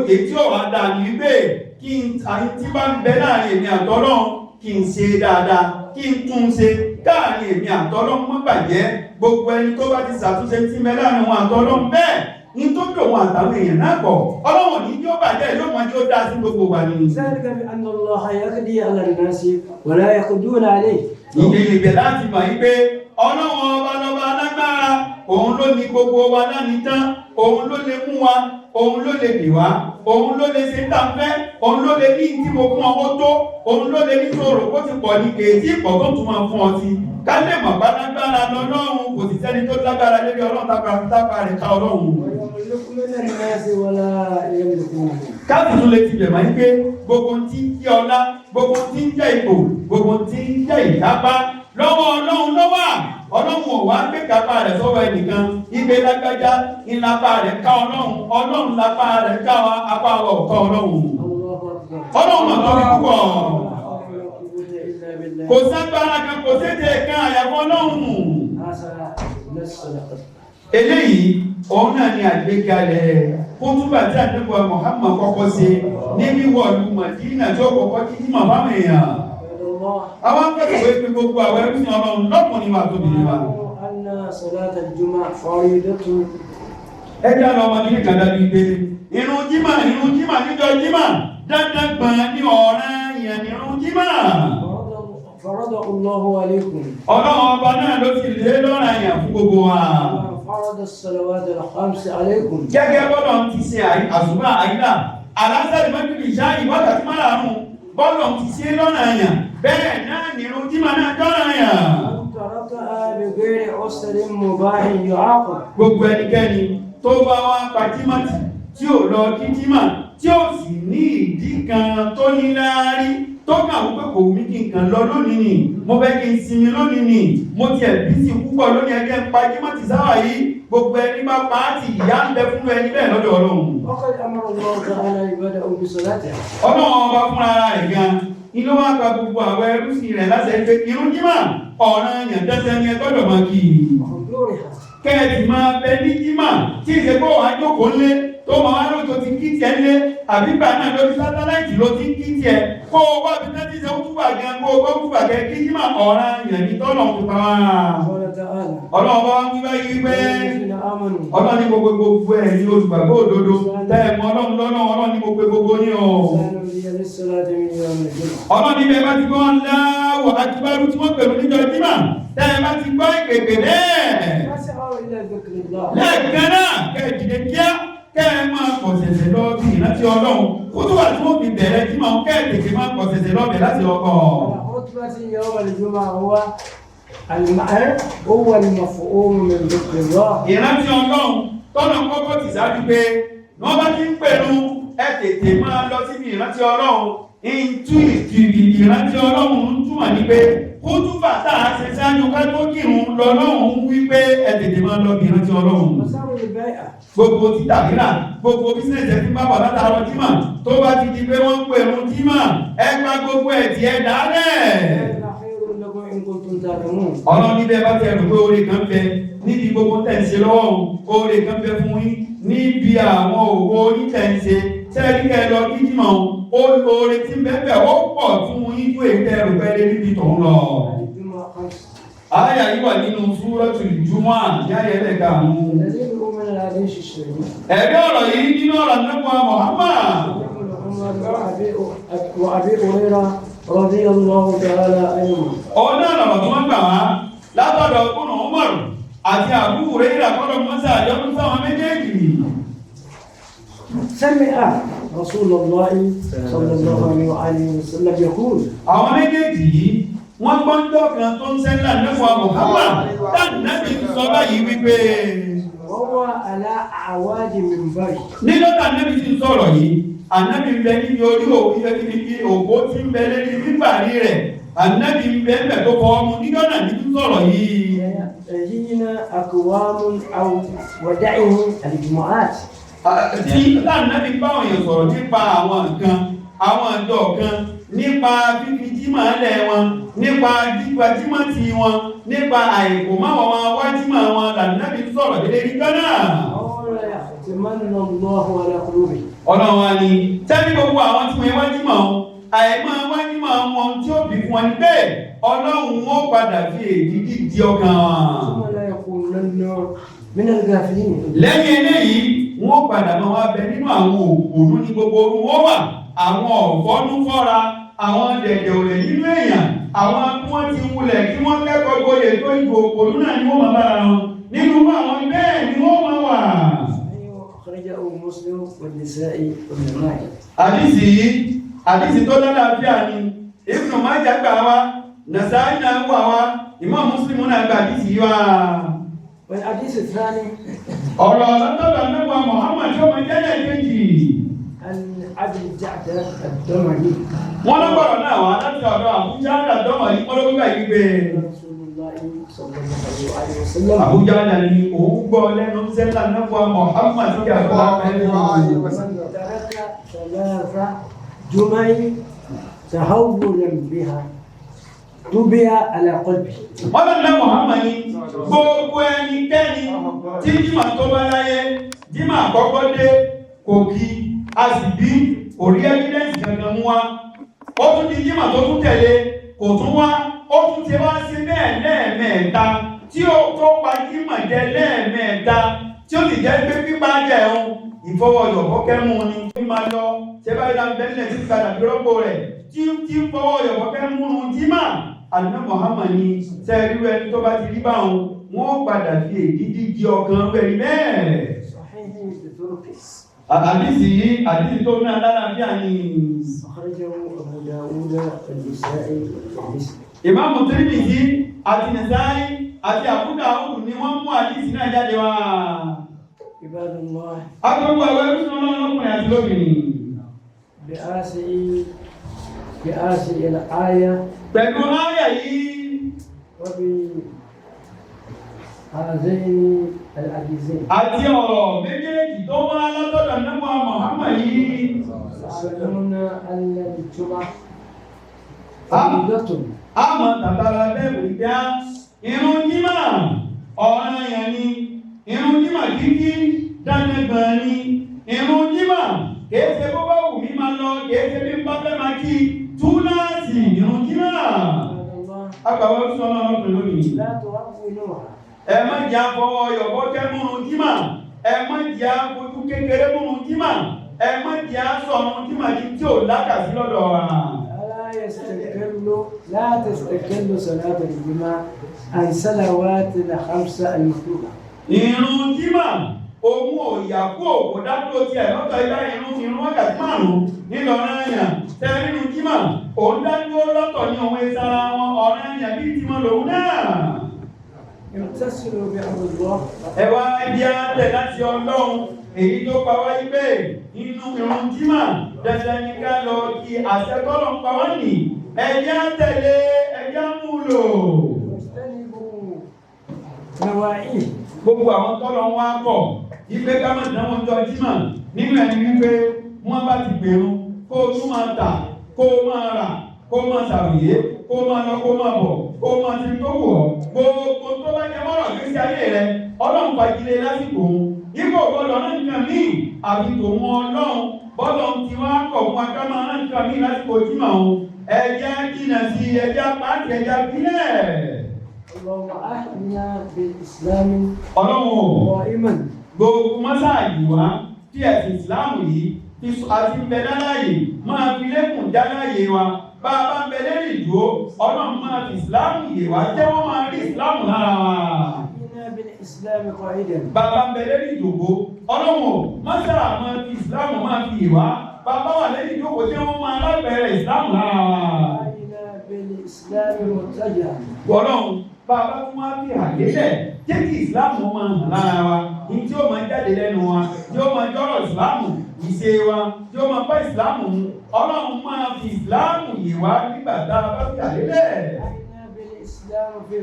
èyí tí ó wà dáa ni wípé kí n àyín tí bá ń bẹ láàrin èmi àtọlọ́run, kí n ṣe dáadáa, kí n tún un ṣe káàrin èmi àtọlọ́run má bàjẹ́. Gbogbo ẹni tó bá ti ṣàtúnṣe tí ń bẹ láàrin wọn àtọlọ́run, bẹ́ẹ̀ ní tó dùn wọn àtàwọn èèyàn náà pọ̀, Ọlọ́run ní yóò bàjẹ́, yóò mọ yóò dá sí gbogbo wa ni.
ذلك بأن الله يقضي على الناس ولا يقضون عليه.
Ìdí ibẹ̀ láti mọ̀ yí pé Ọlọ́run ọba lọ́ba alágbára, òun ló ní gbogbo wa lánìí tán, òun ló lè mú wa, òun ló lè bì wá, òun ló lè ṣe tá ń fẹ́, òun ló lè ní tí mo fún ọ tó, òun ló lè ní tó rò kó ti pọ̀ ní kèéjì pọ̀ tó tún máa fún ọ sí. Ká lè mọ̀ bá lágbára lọ́lọ́run, kò sì sẹ́ni tó lágbára lórí Ọlọ́run tápá rẹ̀ ká Ọlọ́run.
ويملك من الناس ولا يملكون.
Káàdì tún lè ti bẹ̀ máa ń pé gbogbo tí ń jẹ́ ọlá, gbogbo tí ń jẹ́ ipò, gbogbo tí ń jẹ́ ìkápá, lọ́wọ́ Ọlọ́run lọ́wọ́. Ọlọ́run ò wá gbé kápá rẹ̀ sọ́wọ́ ẹnìkan ibẹ̀ lágbájá ńlápá rẹ̀ ká Ọlọ́run. Ọlọ́run lápá rẹ̀ ká wa, apá wa ò ká Ọlọ́run.
الله أكبر.
Ọlọ́run mà tóbi púpọ̀.
إلا بالله.
Kò ságbára kan, kò séde kan àyàfọ́ Ọlọ́run.
هذا نص الخطبة.
Eléyìí òun náà ni àgbékalẹ̀ kútúbà tí àdúgbò Muhammad kọ́kọ́ ṣe ní wíwọ̀ ìlú Mádínà tí ó kọ́kọ́ kí jímọ̀ fáwọn èèyàn.
عباد الله،
Àwọn akẹ́kọ̀ọ́ pé gbogbo àwọn ẹrúsìn Ọlọ́run lọ́kùnrin wa tóbi wa.
واعلموا أن صلاة الجمعة فريضة.
Ẹ jẹ́ àlọ́ ọmọdé nìkan dájú pé irun jímọ̀, irun jímọ̀ níjọ́ jímọ̀, dandan gbọ̀n ní ọ̀ràn yẹn ní irun jímọ̀.
فرضه الله عليكم.
Ọlọ́run ọba náà ló ti lé lọ́ràn yẹn fún gbogbo wa.
كما فرض الصلوات الخمس عليكم.
Gẹ́gẹ́ bọ́lọ̀ ti ṣe àsùbá, àyílà, àlásàrì, mọ́júlì, ìṣá, ìwákàtí márààrún, bọ́lọ̀ ti ṣe lọ́nà àyàn, bẹ́ẹ̀ náà nìrun jímọ̀ náà jọ́nà àyàn.
من تركها بغير عسر مباح يعاقب.
Gbogbo ẹnikẹ́ni tó bá wá pa jímọ̀ tì, tí ò lọ kí jímọ̀, tí ò sì ní ìdí kan tó ní láárí, tó kàn wípé kò wù mí kí n kàn lọ lónìí ni, mo fẹ́ kí n sinmi lónìí ni, mo tiẹ̀ bí sí púpọ̀ lónìí, ẹgbẹ́ ń pa jímọ̀ tì sáwà yìí, gbogbo ẹni bá pa á tì, ìyà ń bẹ fún ẹni bẹ́ẹ̀ lọ́dọ̀ Ọlọ́run.
وقد أمر الله تعالى عباده بصلاتها.
Ọlọ́run ọba fúnra ara rẹ̀ gan inú wa pa gbogbo àwọn ẹrúsìn rẹ̀ láti ẹgbẹ́ irun jímọ̀ ọ̀ràn yàn dandan ni ẹ gbọ́dọ̀ máa kí i,
وحضورها.
kẹ́ẹ̀tì máa bẹ ní jímọ̀, tí ìṣe kó wàá jókòó lé tó máa wá lójó ti kí tiẹ̀ lé, àbígbà náà lórí sátáláìtì ló ti kí tiẹ̀, kó o wá bí tẹ́tí ṣe túbà gan, kó o gbọ́ túbà kẹ́ kí jímọ̀, ọ̀ràn yàn ní tọ́lọ̀ ń pa wá.
قال تعالى:
Ọlọ́run bá wá ń wí báyìí wípé
يا الذين آمنوا،
Ọlọ́run ní gbogbo gbogbo ẹ̀ ní olùgbàgbọ́ òdodo tẹ́ ẹ mọ Ọlọ́run lọ́nà, Ọlọ́run ní gbogbo gbogbo yín o.
إذا نودي للصلاة من يوم الجمعة،
Ọlọ́run ní bẹ́ẹ̀ bá ti gbọ́ ńláwọ̀ àtibárú tí wọ́n pẹ̀lú níjọ jímọ̀, tẹ́ ẹ bá ti gbọ́ ìpèpè bẹ́ẹ̀,
فاسعوا إلى ذكر الله.
lẹ́ẹ̀kan náà kẹ́ ẹ dìde kíá, kẹ́ ẹ máa pọ̀ ṣẹ̀ṣẹ̀ lọ bí ìrántí Ọlọ́run kótó wà tí wọ́n fi bẹ̀rẹ̀ jímọ̀, kẹ́ ẹ tètè máa pọ̀ ṣẹ̀ṣẹ̀ lọ bẹ̀ láti ọkọ̀.
خطبة يوم الجمعة هو المفهوم من ذكر الله.
Ìrántí Ọlọ́run tọ́nà kọ́kọ́ ti ṣáájú pé wọ́n bá ti ń pẹ̀lú, ẹ tètè máa lọ síbi ìrántí Ọlọ́run. Ìtú ìtìrì ìrántí Ọlọ́run ń túmọ̀ ní pé kútúbà tá a ṣe ṣáájú ká tó kírun lọ́lọ́run wí pé ẹ tètè máa lọ bí ìrántí Ọlọ́run.
وسعوا البيع.
Gbogbo títà rírà, gbogbo business ẹ ti bá wà látàárọ̀ jímọ̀, tó bá ti di pé wọ́n ń pèrún jímọ̀, ẹ pa gbogbo ẹ̀ tí ẹ dálẹ̀.
ذلك خير لكم إن كنتم تعلمون.
Ọlọ́run níbẹ̀ bá ti ẹ̀rù pé oore kan bẹ níbi gbogbo tẹ̀ ń ṣe lọ́wọ́ o, oore kan bẹ fún yín níbi àwọn òwò yín tẹ̀ ń ṣe sẹ́ẹ̀rí kẹ́ ẹ lọ kí jímọ̀ o, oore tí ń bẹ bẹ̀ ó pọ̀ fún yín ju èyí tẹ́ ẹ̀rù pẹ́ lé níbi tọ̀hún lọ.
الجمعة خمس.
Àyà yìí wà nínú Súratul Jumu'ah ní àyà ẹlẹ́karùn-ún.
الذين هم من الحديث الشريف.
Ẹ̀rí ọ̀rọ̀ yìí nínú ọ̀rọ̀ nípa Muhammad.
ابن عمر وأبي هريرة رضي الله تعالى عنهما.
Òun náà lọ̀rọ̀ tí wọ́n gbà wá látọ̀dọ̀ Ibn Umar àti Abu Hurairah, kọ́lọ̀ mọ́sá àjọkún sáwọn méjèèjì.
سمع رسول الله صلى الله عليه وآله وسلم يقول:
Àwọn méjèèjì yìí wọ́n gbọ́njọ́ kan tó ń sẹ́ńlá nípa Muhammad táǹdàbí ń sọ báyìí wípé
وهو على أعواد منبره،
níjọ́ tàǹdàbí ti ń sọ̀rọ̀ yìí, ànábì ń bẹ níbi orí ibi òpó tí ń bẹ lérí mímbàrí rẹ̀, ànábì ń bẹ ń bẹ tó fọ ọmú níjọ́ náà ní ń sọ̀rọ̀ yìí.
حين أقوام أو ودعه الجمعات،
Tí láàrín báwọn èèyàn sọ̀rọ̀ nípa àwọn nǹkan, àwọn ìjọ kan, nípa fífi jímọ̀ lẹ̀ wọn, nípa gbígba jímọ̀ tí wọn, nípa àìkò máwọn wọn wá jímọ̀ wọn lànàbí sọ̀rọ̀ dédé rí gánà.
قال: يختمن الله على قلوبهم.
Ọlọ́run wa ni tẹ́lí gbogbo àwọn tí wọ́n wá jímọ̀ wọn, àìmọ́ wá jímọ̀ wọn tí ó bí fún wọn ni pé Ọlọ́run ó padà fi èdí dídí ọkàn wọn.
ثم لا يكونن من الغافلين.
Lẹ́yìn eléyìí wọ́n padà máa wá bẹ nínú àwọn òpònú ní gbogbo orun wọ́n wà, àwọn ọ̀fọ́nú fọ́ra, àwọn dẹ̀dẹ̀ òrẹ̀ nínú èèyàn, àwọn tí wọ́n ti wulẹ̀ kí wọ́n kẹ́kọ̀ọ́ gboyè tó ìgò òpònú náà ni wọ́n máa bára wọn nínú àwọn bẹ́ẹ̀ ni wọ́n máa wà.
أخرجه مسلم والنسائي وابن ماجه.
Àdìsí yìí, àdìsí tó lálàáfíà ni. Ibn Majah gbà wá, Nasa'i náà wà wá, Imam Muslim náà gbà àdìsí yìí wá.
والحديث الثاني:
Ọ̀rọ̀ lọ́tọ̀dọ̀ nípa Muhammad tí ó máa jẹ́lẹ̀ kejì.
عن أبي الجعدة الدمري.
Wọ́n lọ́gbọ̀rọ̀ náà wá láti ọ̀dọ̀ Àbújá àdàdọ́mọ̀ yìí, wọ́n ló gbígbà yìí pé
رسول الله صلى الله عليه وسلم.
Àbújá náà ni òun gbọ́ lẹ́nu sẹ́lá nípa Muhammad tí a bá mẹ́rin.
من ترك ثلاث جمع تهونا بها، طبع على قلبه.
Wọ́n lọ ní Muhammad ní gbogbo ẹnikẹ́ni tí jímà tó bá láyé, jímà àkọ́kọ́ dé, kò kí, a sì bí kò rí evidence kankan mú wá. Ó tún di jímà tó tún tẹ̀lé, kò tún wá. Ó tún ti wá sí bẹ́ẹ̀ lẹ́ẹ̀mẹ́ta tí ó tó pa jímà jẹ lẹ́ẹ̀mẹ́ta, tí ó sì jẹ́ pé pípa jẹ òun ìfọwọ́yọ̀bọ́kẹ́ mú ni. Ó máa lọ ṣe báyìí láti bẹ́ẹ̀ tí padà fi rọ́pò rẹ̀ tí ń fọwọ́yọ̀bọ́kẹ́ mú un jímà. Àná Muhammad ni sẹ́ẹ̀rí ẹni tó bá ti rí báwọn, wọ́n padà fi èdídí di ọkàn rẹ̀ bẹ́ẹ̀.
صحيح بطرقه.
Àdìsí yìí, àdìsí tó ní alálàáfíà ni.
أخرجه أبو داود والنسائي والترمذي.
Ìmáàmù Tirmidhi àti Nasa'i àti Abu Dawud ni wọ́n mú àdìsí náà jáde wá.
عباد الله،
Agbègbè àwọn ẹrú sọ lọ́kùnrin àti lóbìnrin.
بآسي الآية
Pẹ̀lú áyà yìí
وبهذين الحديثين
àti ọ̀rọ̀ méjèèjì tó wá látọ̀dọ̀ nípa Muhammad yìí,
تعلمون أن الجمعة فريضة.
Àmọ́ tàtàrà bẹ́ẹ̀ wí pé á irun jímà ọ̀ranyàn ni, irun jímà kíkí dandangbọ̀n ni, irun jímà kìí ṣe bó bá wù mí máa lọ, kìí ṣe bí n bá fẹ́ máa kí, túláàsì irun jímà.
عباد الله،
Agbàwọ̀ sọ́nà ọlọ́pìn lónìí.
لا تهونوها.
Ẹ má jẹ́ àfọwọ́ yọ̀bọ́ kẹ́ múrun jímà, ẹ má jẹ́ àfojú kékeré múrun jímà, ẹ má jẹ́ àsọ̀run jímà ní tí ò lákàsí lọ́dọ̀ wa.
لا يستقل لا تستقل صلاة الجمعة عن صلوات الخمسة المكتوبة.
Ìrun jímà òun ò yà kú òkò dádúró tiẹ̀ lọ́tọ̀ ilá irun wákàtí márùn-ún nílò ọ̀ranyàn tẹ nínú jímà òun dádúró lọ́tọ̀ ní òun ìsara wọn, ọ̀ranyàn bíi tiwọn lòun náà.
امتثلوا بأمر الله.
Ẹ wá ibi àtẹ láti Ọlọ́run èyí tó pa wá ibẹ̀ inú irun jímà dandan ní ká lọ kí àṣẹ tọ́lọ̀ ń pa wá nì, ẹ̀yà tẹ̀lé, ẹ̀yà mú lò.
واجتنبوا نواعيه.
Gbogbo àwọn tọ́lọ̀ ń wá kọ̀ ipe ká má dánwò jọ jímà nínú ẹni wípé wọ́n bá ti gbèrú kó o tún máa tà, kó o máa rà, kó o máa ṣàròyé, kó o máa lọ, kó o máa bọ̀, kó o máa ti tó wù ọ́, gbogbo tó bá jẹ mọ́rọ̀ gbèsè ayé rẹ, Ọlọ́run fagilé lásìkò òun ipò gbọ́dọ̀ náà nǹkan míì àfi tòun. Ọlọ́run bọ́lọ̀ ti wá kọ̀ fún wa ká máa rán nǹkan míì lásìkò jímà òun, ẹ̀jẹ̀ jìnnà sí ẹ̀jẹ̀ pàtì, ẹ̀jẹ̀ bílẹ̀.
اللهم أحينا بالإسلام
Ọlọ́run ò
قائما.
Gbogbo mọ́sáàyì wá tí ẹ̀sìn ìsìláàmù yìí ti àti ń bẹ láláyè, máa fi lékùn jáláyè wa. Bá a bá ń bẹ lérí ìdúró, Ọlọ́run máa fi ìsìláàmù yè wá, jẹ́ wọ́n máa rí ìsìláàmù lára wa.
أحينا بالإسلام قائدا.
Bá a bá ń bẹ lérí ìjòkó, Ọlọ́run ò mọ́sáà máa fi ìsìláàmù máa fi yè wá. Bá a bá wà lérí ìjókòó, jẹ́ wọ́n máa lápẹẹrẹ ìsìláàmù lára wa.
أحينا بالإسلام مضطجعا.
Ọlọ́run, bá a bá tún wá fi àlélẹ̀, jẹ́ kí ìsìláàmù máa hàn lára wa, ní tí ó máa jáde lẹ́nu wa, tí ó máa jọ́rọ̀ ìsìláàmù, ìṣe wa tí ó máa bá ìsìláàmù mu. Ọlọ́run máa fi ìsìláàmù yè wá nígbà tá a bá fi àlélẹ̀.
أحينا بالإسلام في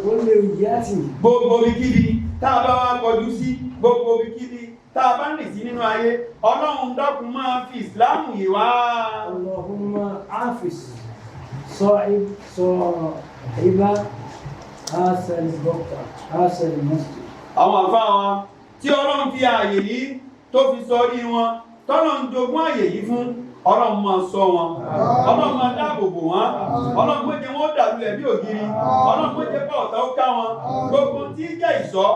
كل وجهاته.
Gbogbo ibikíbi tá a bá wá kọjú sí, gbogbo ibikíbi tá a bá ń rìn sí nínú ayé, Ọlọ́run dákun máa fi ìsìláàmù yè wá.
اللهم عافس صاحب هذا البقعة، هذا المسجد.
Àwọn àfáà wa tí Ọlọ́run fi ààyè yìí tó fi sọrí wọn, tọ́lọ́run jogún ààyè yìí fún, Ọlọ́run máa ṣọ́ wọn, Ọlọ́run máa dáàbò bò wọ́n, Ọlọ́run kó jẹ́ wọ́n dàlúlẹ̀ bí ògiri, Ọlọ́run kó jẹ́ pọ̀ ọ̀tá ó ká wọn. Gbogbo tí ń jẹ́ ìṣọ́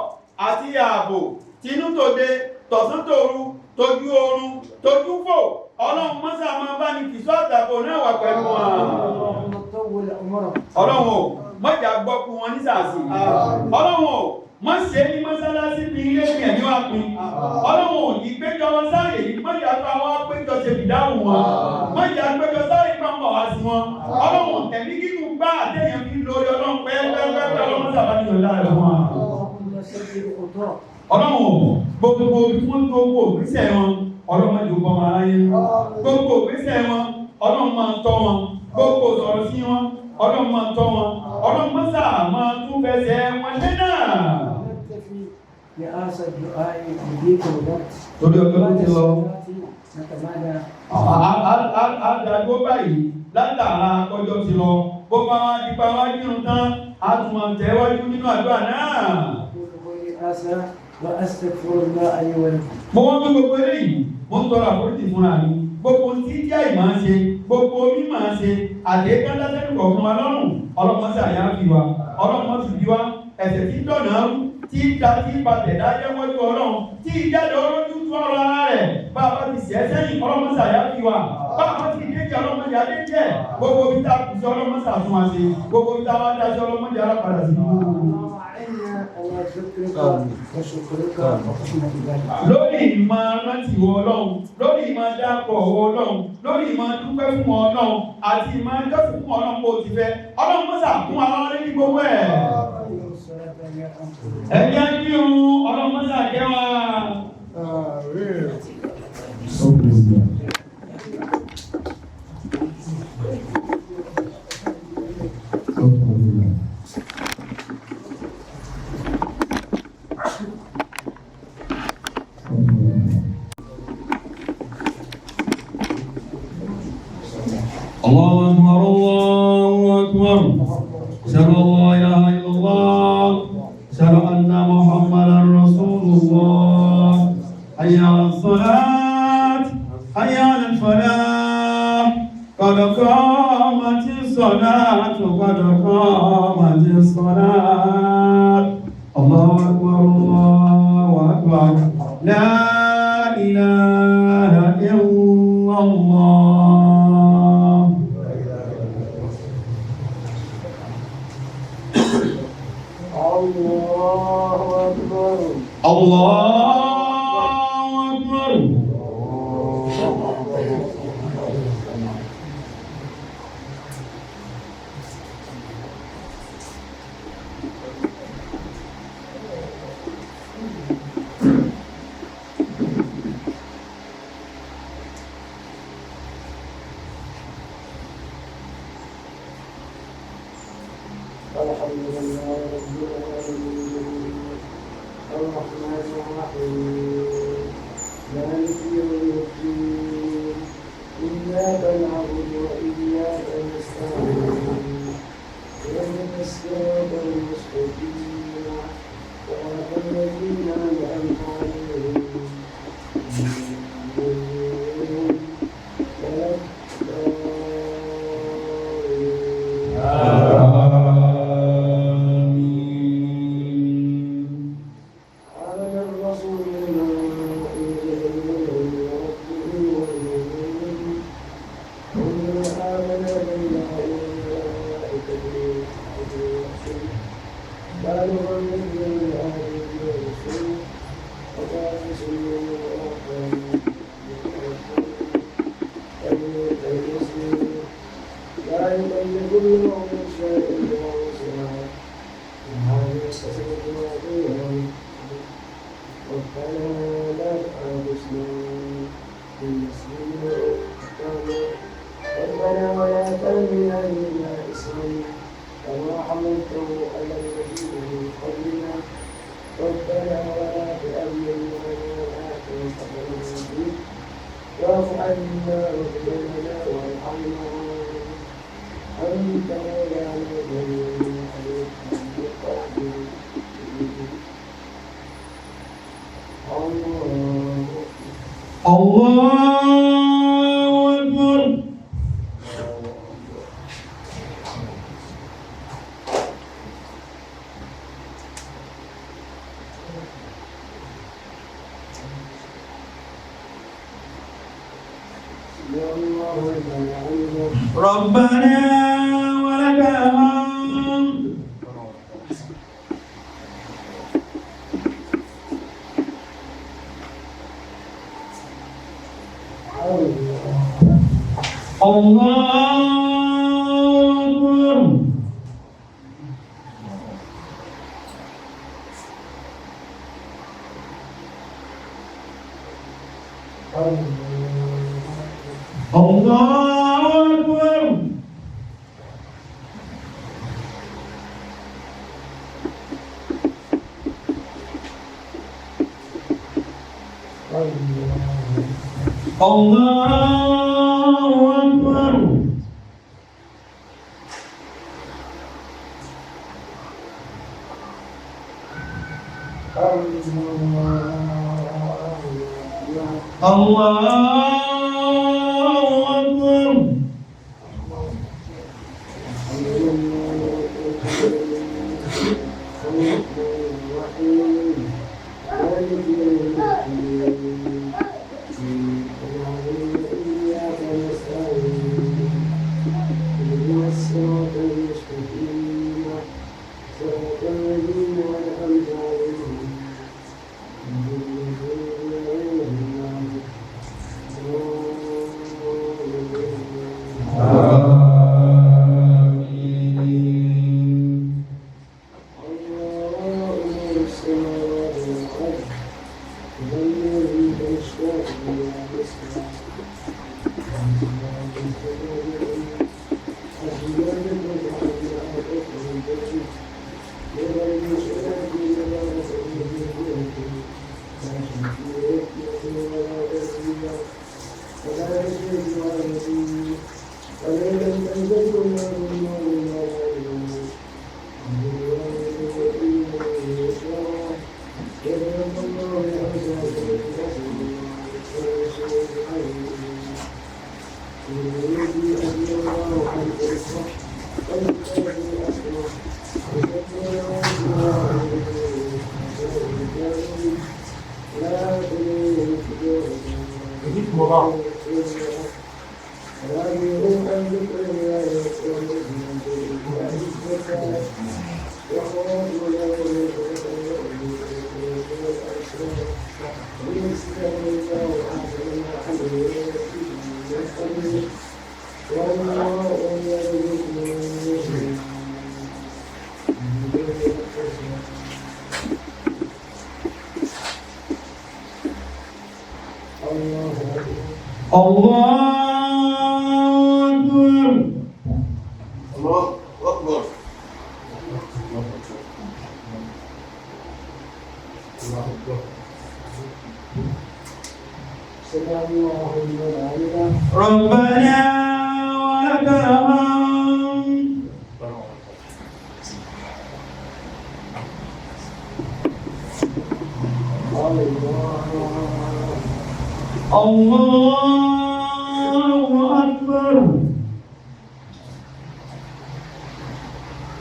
àti ààbò tinú tòde, tọ̀sán tòru, tójú oorun, tójú fò, Ọlọ́run mọ́sá máa bá ní fìṣọ́ àtàbò náà wà pẹ̀lú wọn.
اللهم طول عمره.
Ọlọ́run ò mọ́jà gbọ́kú wọn nísàsì. Ọlọ́run ò mọ́ ṣe ní mọ́sálásí bí ilé ní ẹ̀mí wa pin. Ọlọ́run ò ìgbẹ́jọ wọn sáàyè yìí, mọ́jà bá wa péjọ ṣe fìdáhùn wọn, mọ́jà péjọ sáàyè máa ń bọ̀ wá sí wọn. Ọlọ́run, ẹ̀mí gígùn gbá àtẹ̀yàn fi lórí Ọlọ́run pẹ́ẹ́pẹ́ẹ́pẹ́, Ọlọ́run sábà ní ọ̀la rẹ̀ wọn.
اللهم سدد خطاه.
Ọlọ́run ò gbogbo bí wọ́n tó owó ògbésẹ̀ wọn, Ọlọ́run máa jò bọ́ wọn aráyé. Gbogbo ògbésẹ̀ wọn, Ọlọ́run máa tọ́ wọn. Gbogbo sọ̀rọ̀ sí wọn, Ọlọ́run máa tọ́ wọn. Ọlọ́run máa sáà máa tún fẹsẹ̀ wọn lé náà.
نكتفي بهذا الدعاء بضيق الوقت.
Torí ọjọ́ tó ti lọ.
نتمنى
Àdàgbò báyìí. Látara kọjọ́ ti lọ, bó bá wá dípa wá kírun tán, a tún máa tẹ̀wájú nínú àdúrà náà.
أقول قولي هذا وأستغفر الله لي ولكم.
Mo wọ́n gbé gbogbo eléyìí, mo ń tọrọ àforíjì fúnra mi. Gbogbo tí jẹ́ ìmọ̀ ṣe, gbogbo mímọ̀ ṣe, àdéhùn lásẹ̀kọ̀ fún wa lọ́rùn, ọlọ́mọ sí àyà fi wa, ọlọ́mọ sì bí wa, ẹ̀sẹ̀ tí dọ̀nà rú, tí da tí balẹ̀ dájẹ́ wájú ọlọ́run, tí ìjáde ọlọ́jú tó ọ̀rọ̀ ara rẹ̀, bá a bá ti sẹ́ sẹ́yìn, ọlọ́mọ sí àyà fi wa, bá a bá ti déjì ọlọ́mọ sí adé jẹ́, gbogbo bí tá a kù sí ọlọ́mọ sí àtúnwá ṣe, gbogbo bí tá a wá dá sí ọlọ́mọ sí alápadà sí.
اللهم أعنا على ذكرك وشكرك وحسن عبادتك.
Lórí ìmọ̀ rántí wọ ọlọ́run, lórí ìmọ̀ dápọ̀ wọ ọlọ́run, lórí ìmọ̀ dúpẹ́ fún ọlọ́run àti ìmọ̀ jọ́sìn fún ọlọ́run bó ti fẹ́, ọlọ́run mọ́sà fún wa lọ́wọ́ ní gbogbo ẹ̀. Ẹ̀jẹ̀ ń kírun, ọlọ́run mọ́sà jẹ́ wa. الله أكبر، الله أكبر، أشهد أن لا إله إلا الله، أشهد أن محمدا رسول الله، حي على الصلاة، حي على الفلاح، قد قامت الصلاة، قد قامت الصلاة، الله أكبر، الله أكبر، لا إله إلا الله.
الله أكبر.
الله أكبر.
الحمد لله رب العالمين، الرحمن الرحيم، مالك يوم الدين، إياك نعبد وإياك نستعين، اهدنا الصراط المستقيم، صراط الذين أنعمت عليهم ولا الضالين.
آمين.
آمن الرسول بما أنزل إليه من ربه والمؤمنون، كل آمن بالله وملائكته وكتبه ورسله، لا نفرق بين أحد من رسله، وقال سمعنا وأطعنا، لا يكلف الله نفسا إلا وسعها، ربنا لا تؤاخذنا إن نسينا أو أخطأنا، ربنا ولا تحمل علينا إصرا كما حملته على الذين من قبلنا، ربنا ولا تحملنا ما لا طاقة لنا به، واعف عنا واغفر لنا وارحمنا، أنت مولانا فانصرنا على القوم الكافرين. الله
الله أكبر.
الله لمن حمده.
ربنا ولك الحمد.
الله
الله أكبر. الله أكبر. الله أكبر. الله أكبر. آمين. الله أكبر.
الله أكبر.
ربنا ولك الحمد. الله أكبر. الله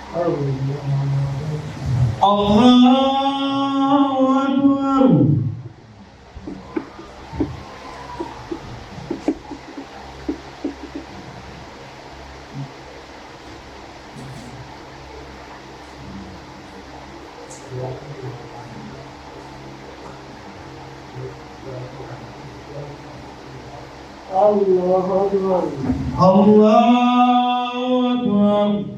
أكبر. الله أكبر.
الله أكبر.
الله أكبر.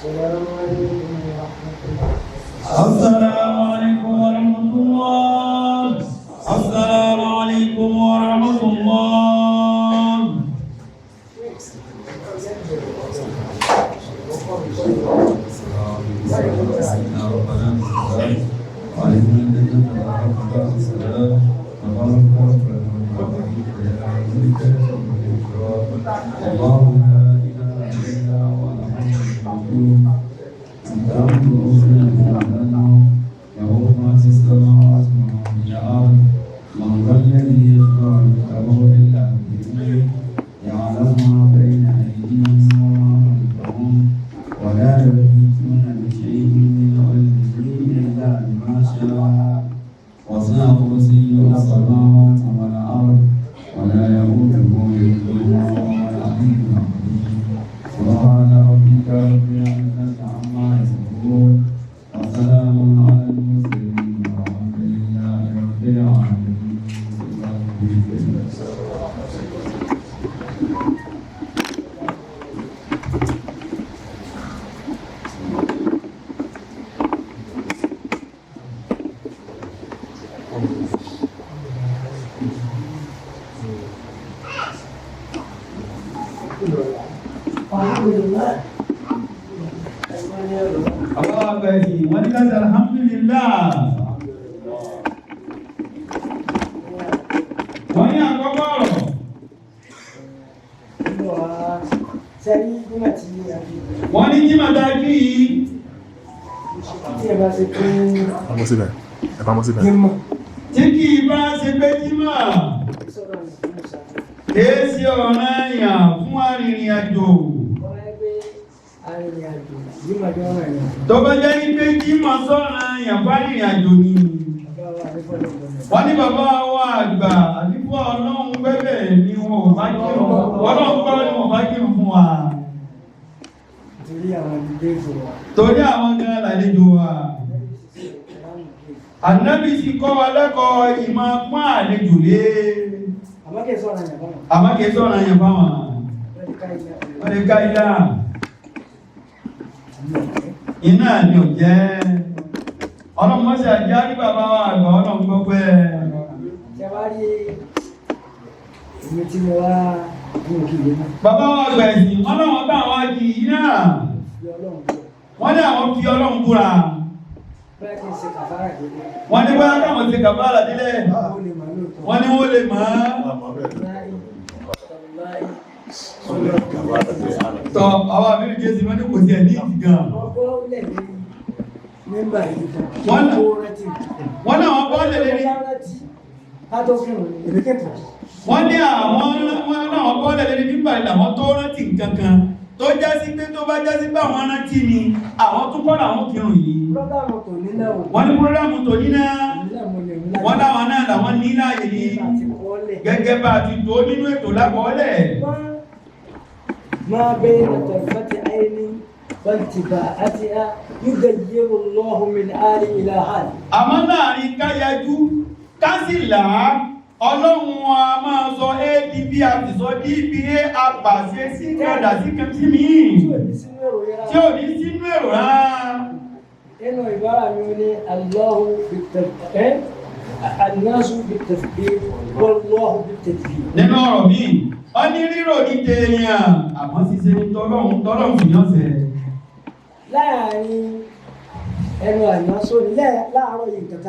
السلام عليكم ورحمة الله.
السلام عليكم ورحمة الله. السلام عليكم ورحمة الله.
الله لا إله إلا هو الحي القيوم له ما في السماوات وما في الأرض من ذا الذي يشفع عنده إلا بإذنه يعلم ما بين أيديهم وما خلفهم ولا يحيطون بشيء من علمه إلا بما شاء وسع كرسيه السماوات والأرض ولا يؤوده حفظهما وهو العلي العظيم. سبحان ربك رب العزة عما يصفون وسلام على المرسلين والحمد لله رب العالمين.
Alhamdulillah.
Bàbá wa àgbà ẹ̀sìn wọ́n ní láti alhamdulillah. Wọ́n ní àkọ́kọ́ ọ̀rọ̀.
Sẹ́yìn nígbà tí a fi
Wọ́n ní jí màtá kí yìí.
tí ẹ bá ṣe pé
Pamọ́ síbẹ̀. Ẹ pamọ́ síbẹ̀.
mímọ̀
Tí kì í bá ṣe pé jímọ̀
sọ̀rọ̀ ìfún ṣàfihàn.
kìí ṣe ọ̀ranyàn fún arìnrìn-àjò.
Wọ́n yẹ pé arìnrìn-àjò yìí máa jọ ọ̀rọ̀ ìrìn
Tó bá jẹ́ ní pé jímọ̀ sọ̀ranyàn fún arìnrìn-àjò ni.
Bàbá wa àrífọ́lọ́ gbọ́dọ̀.
Wọ́n ní bàbá wa àgbà àdínkù ọlọ́run gbẹ́bẹ̀ ni wọn ò bá kírun. Ọlọ́run gbọ́ ni wọn ò bá kírun fún wa.
Torí àwọn ìdílé ìfò wa.
Torí àwọn gan làlejò wa. Ànábì sì kọ́ wa lẹ́kọ̀ọ́ ìmọ̀ pọ́n àlejò lé.
Àmọ́ kìí sọ̀rọ̀ àyàn báwọn.
Àmọ́ kìí sọ̀rọ̀ yẹn fáwọn.
Wọ́n ti ká ilé
Wọ́n lè ká ilá. Iná ni ò jẹ́. Ọlọ́run mọ́sí àjá rí bàbá wa àgbà ọlọ́run gbọ́ pẹ́.
Ṣé wá rí èmi tí mo wá ní òkè yìí náà?
Bàbá wa àgbà ẹ̀sìn, wọ́n láwọn bá àwọn ajì yìí náà.
Fi Ọlọ́run bọ̀.
Wọ́n ní àwọn fi ọlọ́run búra.
Bóyá kí n ṣe kàfárà délé.
Wọ́n ní bóyá káwọn ti kàfàrà délẹ̀.
Ó lè mà lóòótọ́.
Wọ́n ní wọ́n lè mọ̀ ọ́.
Láì, tàláì,
Tọ́ àwọn àmì jésì wọ́n ní kò sí ẹ̀ ní ìdí gan.
ọgbọ́ lẹ̀ ní mẹ́mbà yìí tán.
Wọ́n
Kó rántí.
Wọ́n ní àwọn bọ́ọ̀lẹ̀ lérí.
Rántí. Ká tó kírun ní èmi kẹ́kọ̀ọ́.
Wọ́n ní àwọn wọ́n ní àwọn bọ́ọ̀lẹ̀ lérí nígbà yìí làwọn tó rántí nǹkan kan. Tó já sí pé tó bá já sí pé àwọn rántí ni àwọn tún kọ́ làwọn kírun yìí.
Prógámù tò ní náà ò.
Wọ́n ní púrógírámù tó ní náà.
Ní náà mo lè mú láti.
Wọ́n láwọn náà làwọn ní láàyè ní
Àti kọ́lẹ̀.
gẹ́gẹ́ bá a ti tó nínú ètò lákọọ́lẹ̀.
ما بين طرفة عين وانتباهتها يغير الله من آل إلى حال.
Àmọ́ láàrin ká yajú ká sì là á, Ọlọ́run a máa sọ ADB a sì sọ DBA apàṣẹ sí kàdà sí kan sí míì
Tí ò ní sínú èrò yẹn
tí ò ní sínú èrò rárá.
Nínú ìbára mi ó ní Allahu bit-tadbir, an-nasu bit-tadbir, wallahu bit-tadbir.
Nínú ọ̀rọ̀ míì, ó ní rírò ní tèèyàn àmọ́ ṣíṣe ní tọ́lọ́run tọ́lọ́run sì yàn sẹ́.
Láàárín ẹnu àná sóni láàárọ̀ yìí nǹkan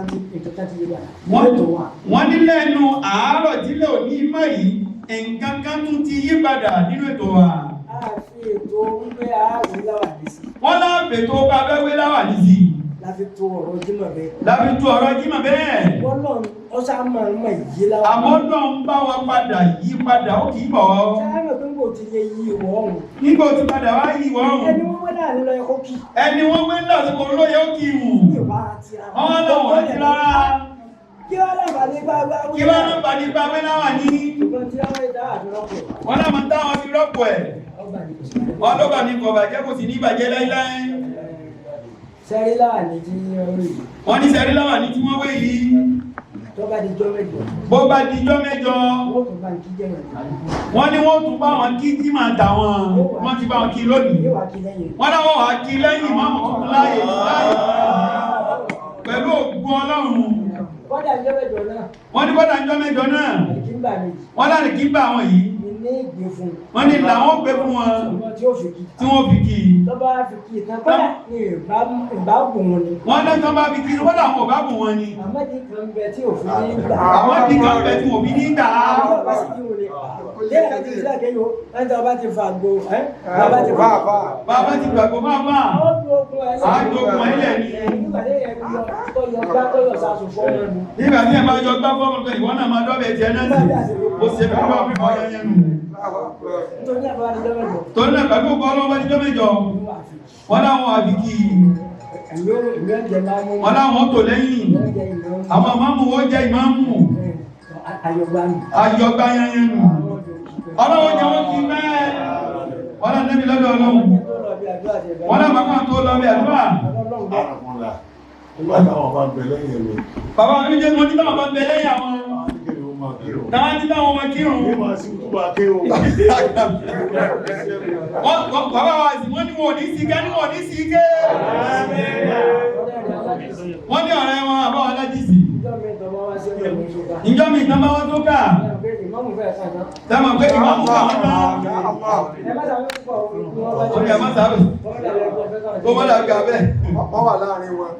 kan ti yé wa. Ètò wa.
Wọ́n ní lẹ́nu àárọ̀ tílẹ̀ òní mọ́ yìí, nǹkan kan tún ti yí padà nínú ètò wa.
A fi ètò wípé ààrùn láwà ní sí.
Wọ́n láàbẹ̀ tó bá fẹ́ wé láwà nísì.
La fi to ọ̀rọ̀ Jímọ̀ bẹ́ẹ̀.
Láfi tú ọ̀rọ̀ Jímọ̀ bẹ́ẹ̀.
Wọ́n náà ó sá máa ń mọ̀ yí láwà.
Àmọ́ náà ń bá wa padà yí padà ó kì í bọ̀ ọ́.
Sáárà tó ń bò ti lè yí ìwọ̀ ọ̀hún.
Nígbà ó ti padà wá yí ìwọ̀ ọ̀hún.
Ẹni wọ́n wọ́n láàrin lọ ẹ̀kọ́ kì.
Ẹni wọ́n gbé lásìkò olóyè ó kì í wù.
Ní ìwà àti ara.
Wọ́n lọ wọ́n ti rárá.
Kí wọ́n láǹfààní bá bá wí.
Kí wọ́n ló bá nípa wé láwà ní.
Ṣùgbọ́n tí wọ́n dá àdúrà pọ̀.
Wọ́n náà máa ń táwọn fi rọ́pò ẹ̀.
Ọgbà ní kò sí.
Wọ́n ló bá ní kò bàjẹ́ kò sì ní bàjẹ́ láíláí.
Sẹ́rí láàrin tí orí yìí.
Wọ́n ní sẹ́rí láwà ní tí wọ́n wé yìí.
Tó bá di jọ́ mẹ́jọ.
Bó bá di ijọ́ mẹ́jọ,
Wọ́n tún bá ń kí jẹ́ mẹ́jọ.
wọ́n ní wọ́n tún bá wọn kí tí máa tà wọn. Wọ́n ti bá wọn kí lónìí.
Yóò wá kí lẹ́yìn.
Wọ́n láwọn wà kí lẹ́yìn mọ́mù tuntun láàyè láàyè. Pẹ̀lú ògùn Ọlọ́run.
Kọ́dà jọ́ mẹ́jọ náà.
Wọ́n ní bọ́dà ijọ́ mẹ́jọ náà.
Kí ń bà méjì.
Wọ́n láti kí bá wọn yìí.
Mi ní ìgbé fún un.
Wọ́n ní làwọn gbé fún wọn
Ṣùgbọ́n tí ó fi kí.
tí wọ́n fi kí i.
Tó bá fi kí tán kọ́dà ní ìbá bùn ún ni.
Wọ́n ní tán bá fi kí i, wọ́n làwọn ò bá bù wọn ni.
Àmọ́ di kan bẹ tí òfin ní gbà.
Àwọn di kan bẹ tí wọ́n fi ní gbà á.
Àwọn ọba sì kí wọn ni. Lẹ́yìn àti ìsìlẹ̀ kẹ́yìn o, ẹni tí ọba ti fa àgbo, ẹ́ bàbá ti fa àgbo.
Bàbá ti gbàgbọ́ máa máa.
Àwọn tó okun ẹ̀
Àjò okun ẹ̀ lẹ̀ ni.
Nígbà tí ẹ̀yẹ yọ tó yọ gbá tó yọ sasùn fún ọmọ nu.
Nígbà tí ẹ bá yọ gbá fọ́ọ̀mù pé ìwọ náà máa dọ́bẹ̀ tiẹ̀ náà sí. Ó ṣe fún wa fífọ́ yẹn nù.
Nítorí àbá ti jọ́ mẹ́jọ.
Torí náà pẹ̀lú ògùn Ọlọ́run bá ti jọ́ mẹ́jọ.
Ìlú wà fi.
Wọ́n láwọn àfi kí i.
Ẹ̀mí ó jẹ máa mú.
Wọ́n láwọn tò lẹ́yìn.
Ẹ̀mí ó jẹ ìmọ̀.
Àwọn ìmáàmù ó jẹ́ ìmáàmù.
Ayọ̀gbá mi.
Ayọ̀gbá yẹn nù. Ọlọ́run jẹ́ wọ́n kí bẹ́ẹ̀. Wọ́n náà nẹ́bi lọ́dọ̀ Ọlọ́run. Wọ́n náà bàbá tó lọ bí àdúrà.
Nígbà táwọn bá ń bẹ lẹ́yìn ẹ̀rọ,
Bàbá mi jẹ́ mo ní táwọn bá ń bẹ lẹ́yìn àwọn.
kéde ó máa kírun.
Táwọn ní táwọn ọmọ kírun.
Ní máa sí túbà kírun.
Bàbá wa sì wọ́n ní wọn ò ní sí ké ní wọn ò ní sí ké. Wọ́n ní ọ̀rẹ́ wọn àbá wọn lájísì. Ìjọ mi ìtàn bá wọn tó kà. Sẹ́mọ̀ pé ìmọ̀mù kà wọ́n tán. Ó ní ẹ̀ má sáré. Kó mọ́ dàgbà bẹ́ẹ̀.
Wọ́n wà láàrin wọn.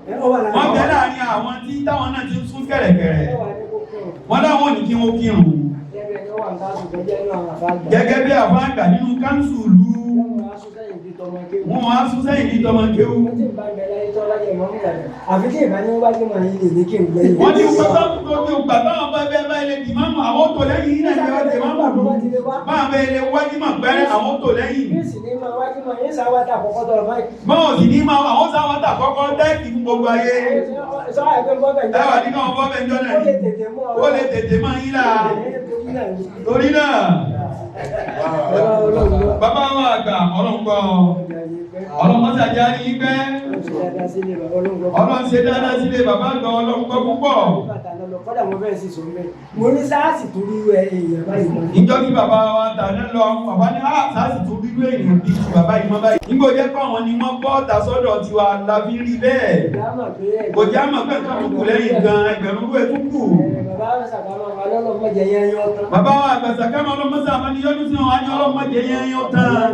Wọ́n bẹ láàrin àwọn tí táwọn náà ti ń sún kẹ̀rẹ̀kẹ̀rẹ̀. Wọ́n láwọn ò ní kí wọ́n kírun. Gẹ́gẹ́ bí àwọn àgbà nínú káńsù ìlú, wọ́n wá sún sẹ́yìn ní tọmọ kéwú.
Àfi tí ìbá ní wájú mọ̀ ní ilé kí n gbẹ́yìn.
Wọ́n ní gbogbo gbogbo ìgbà táwọn bá bẹ́ẹ̀ bá ilé dì máàmù àwọn tó lẹ́yìn yìí náà ní ọdẹ máàmù lù. Máa bẹ ilé wájú mọ̀ pẹ́rẹ́ àwọn tó lẹ́yìn.
Bí sì ní máa wájú mọ̀ yín sáwá tà kọ́kọ́ tọrọ báyìí.
Bọ́ọ̀ sì ní máa àwọn sáwọn tà kọ́kọ́ dẹ́ẹ̀kì fún gbogbo ayé.
Sọ àìpé bọ́bẹ̀
Ẹ wà ní káwọn bọ́ bẹ́ẹ̀ jọ náà
Ó lè
ni.
tètè mú ọ.
Ó lè tètè máa yín là. Torí náà, bàbá wa àgbà ọlọ́ngbọ́ ọlọ́mọ́sàjá ní pẹ́. Ọlọ́run ṣe dáadáa sílé bàbá àgbà ọlọ́ngbọ́ púpọ̀.
Mo ní sáàsì tó rí èèyàn báyìí mọ́.
Ìjọ tí bàbá wa tàná lọ, bàbá ní àṣàṣì tó rírú èèyàn bíi ti bàbá yìí mọ́ báyìí. Nígbà ó jẹ́ pé àwọn ni wọ́n bọ́ ọ̀tà sọ́dọ̀ tiwa la fi rí bẹ́ẹ̀. Kò jẹ́ àmọ̀ pé nǹkan tó kù lẹ́yìn gan ẹgbẹ̀rún rú ẹ̀ tó kù.
Bàbá wa sàkámà wà lọ́lọ́mọdé yẹn yọ tán.
Bàbá wa àgbà sàkámà ọlọ́mọsà àmọ́ ni yọ́dún sí wọn á ní ọlọ́mọdé yẹn yọ tán.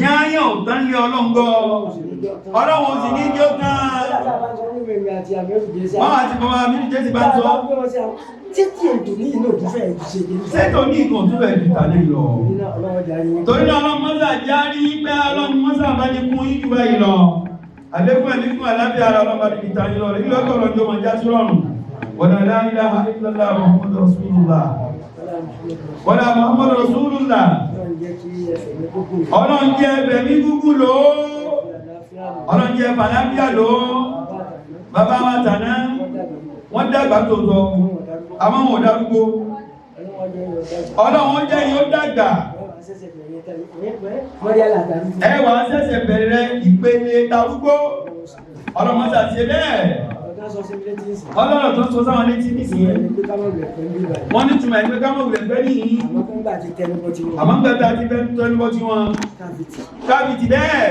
Yányán ò tán lé ọlọ́ngbọ́. Ọlọ́run ò sì ní jó tán. Wọ́n àti bàbá mi ní Jésì bá ń sọ.
Títí ètò ní ìlú òtún fẹ́ ṣe dé.
Ṣé tòní ìkàn tún bẹ̀ jù tàní lọ? Torí náà ọlọ́mọ́sà járí pé ọlọ́mọ́sà bá ní kún yíjú báyìí lọ. Àlékún ẹ̀lékún àlábẹ́ ara ọlọ́mọba níbi tàní lọ. Ilé ọkọ̀ ọlọ́jọ́ máa já sí rọrùn. Wala la ilaha illallah Muhammadu Rasulullah. Wala Muhammadu Rasulullah. Ọlọ́run jẹ́ ẹbẹ̀ ní gúgú lò ó. Ọlọ́run jẹ́ fàlábíà lò ó. Bàbá wa tàná, wọ́n dàgbà tó tọ́. Àmọ́ wọn ò darúgbó. Ọlọ́run jẹ́ yóò dàgbà. Ẹ wà á ṣẹ̀ṣẹ̀ bẹ̀rẹ̀ ìpele darúgbó. Ọlọ́mọṣà ṣe bẹ́ẹ̀. Ọlọ́run tó ń sọ sáwọn létí nísìnyí. Wọ́n ní túmọ̀ ẹgbẹ́ ká mọ̀ wulẹ̀ pẹ́ nìyí. Àmọ́ ń gbẹ́ta ti fẹ́ tẹnubọ́ tí wọ́n. Kábìtì bẹ́ẹ̀.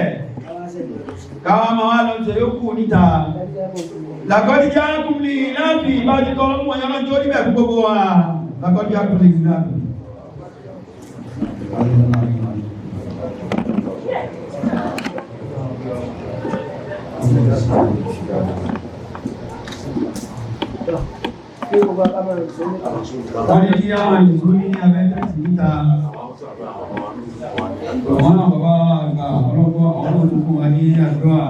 Káwa máa wá lọ ṣe yókù níta. Làkọ́dí jákùn lè láàbì bá ti tọrọ mú ọyọ́ lọ́jọ́ orí bẹ̀ fún gbogbo wa. Làkọ́dí jákùn lè láàbì. Wọ́n ní kí á máa yìí ní abẹ́ tẹ́sì níta. Wọ́n náà bàbá àgbà ọlọ́gbọ́ àwọn olùkún wa ní àdúrà.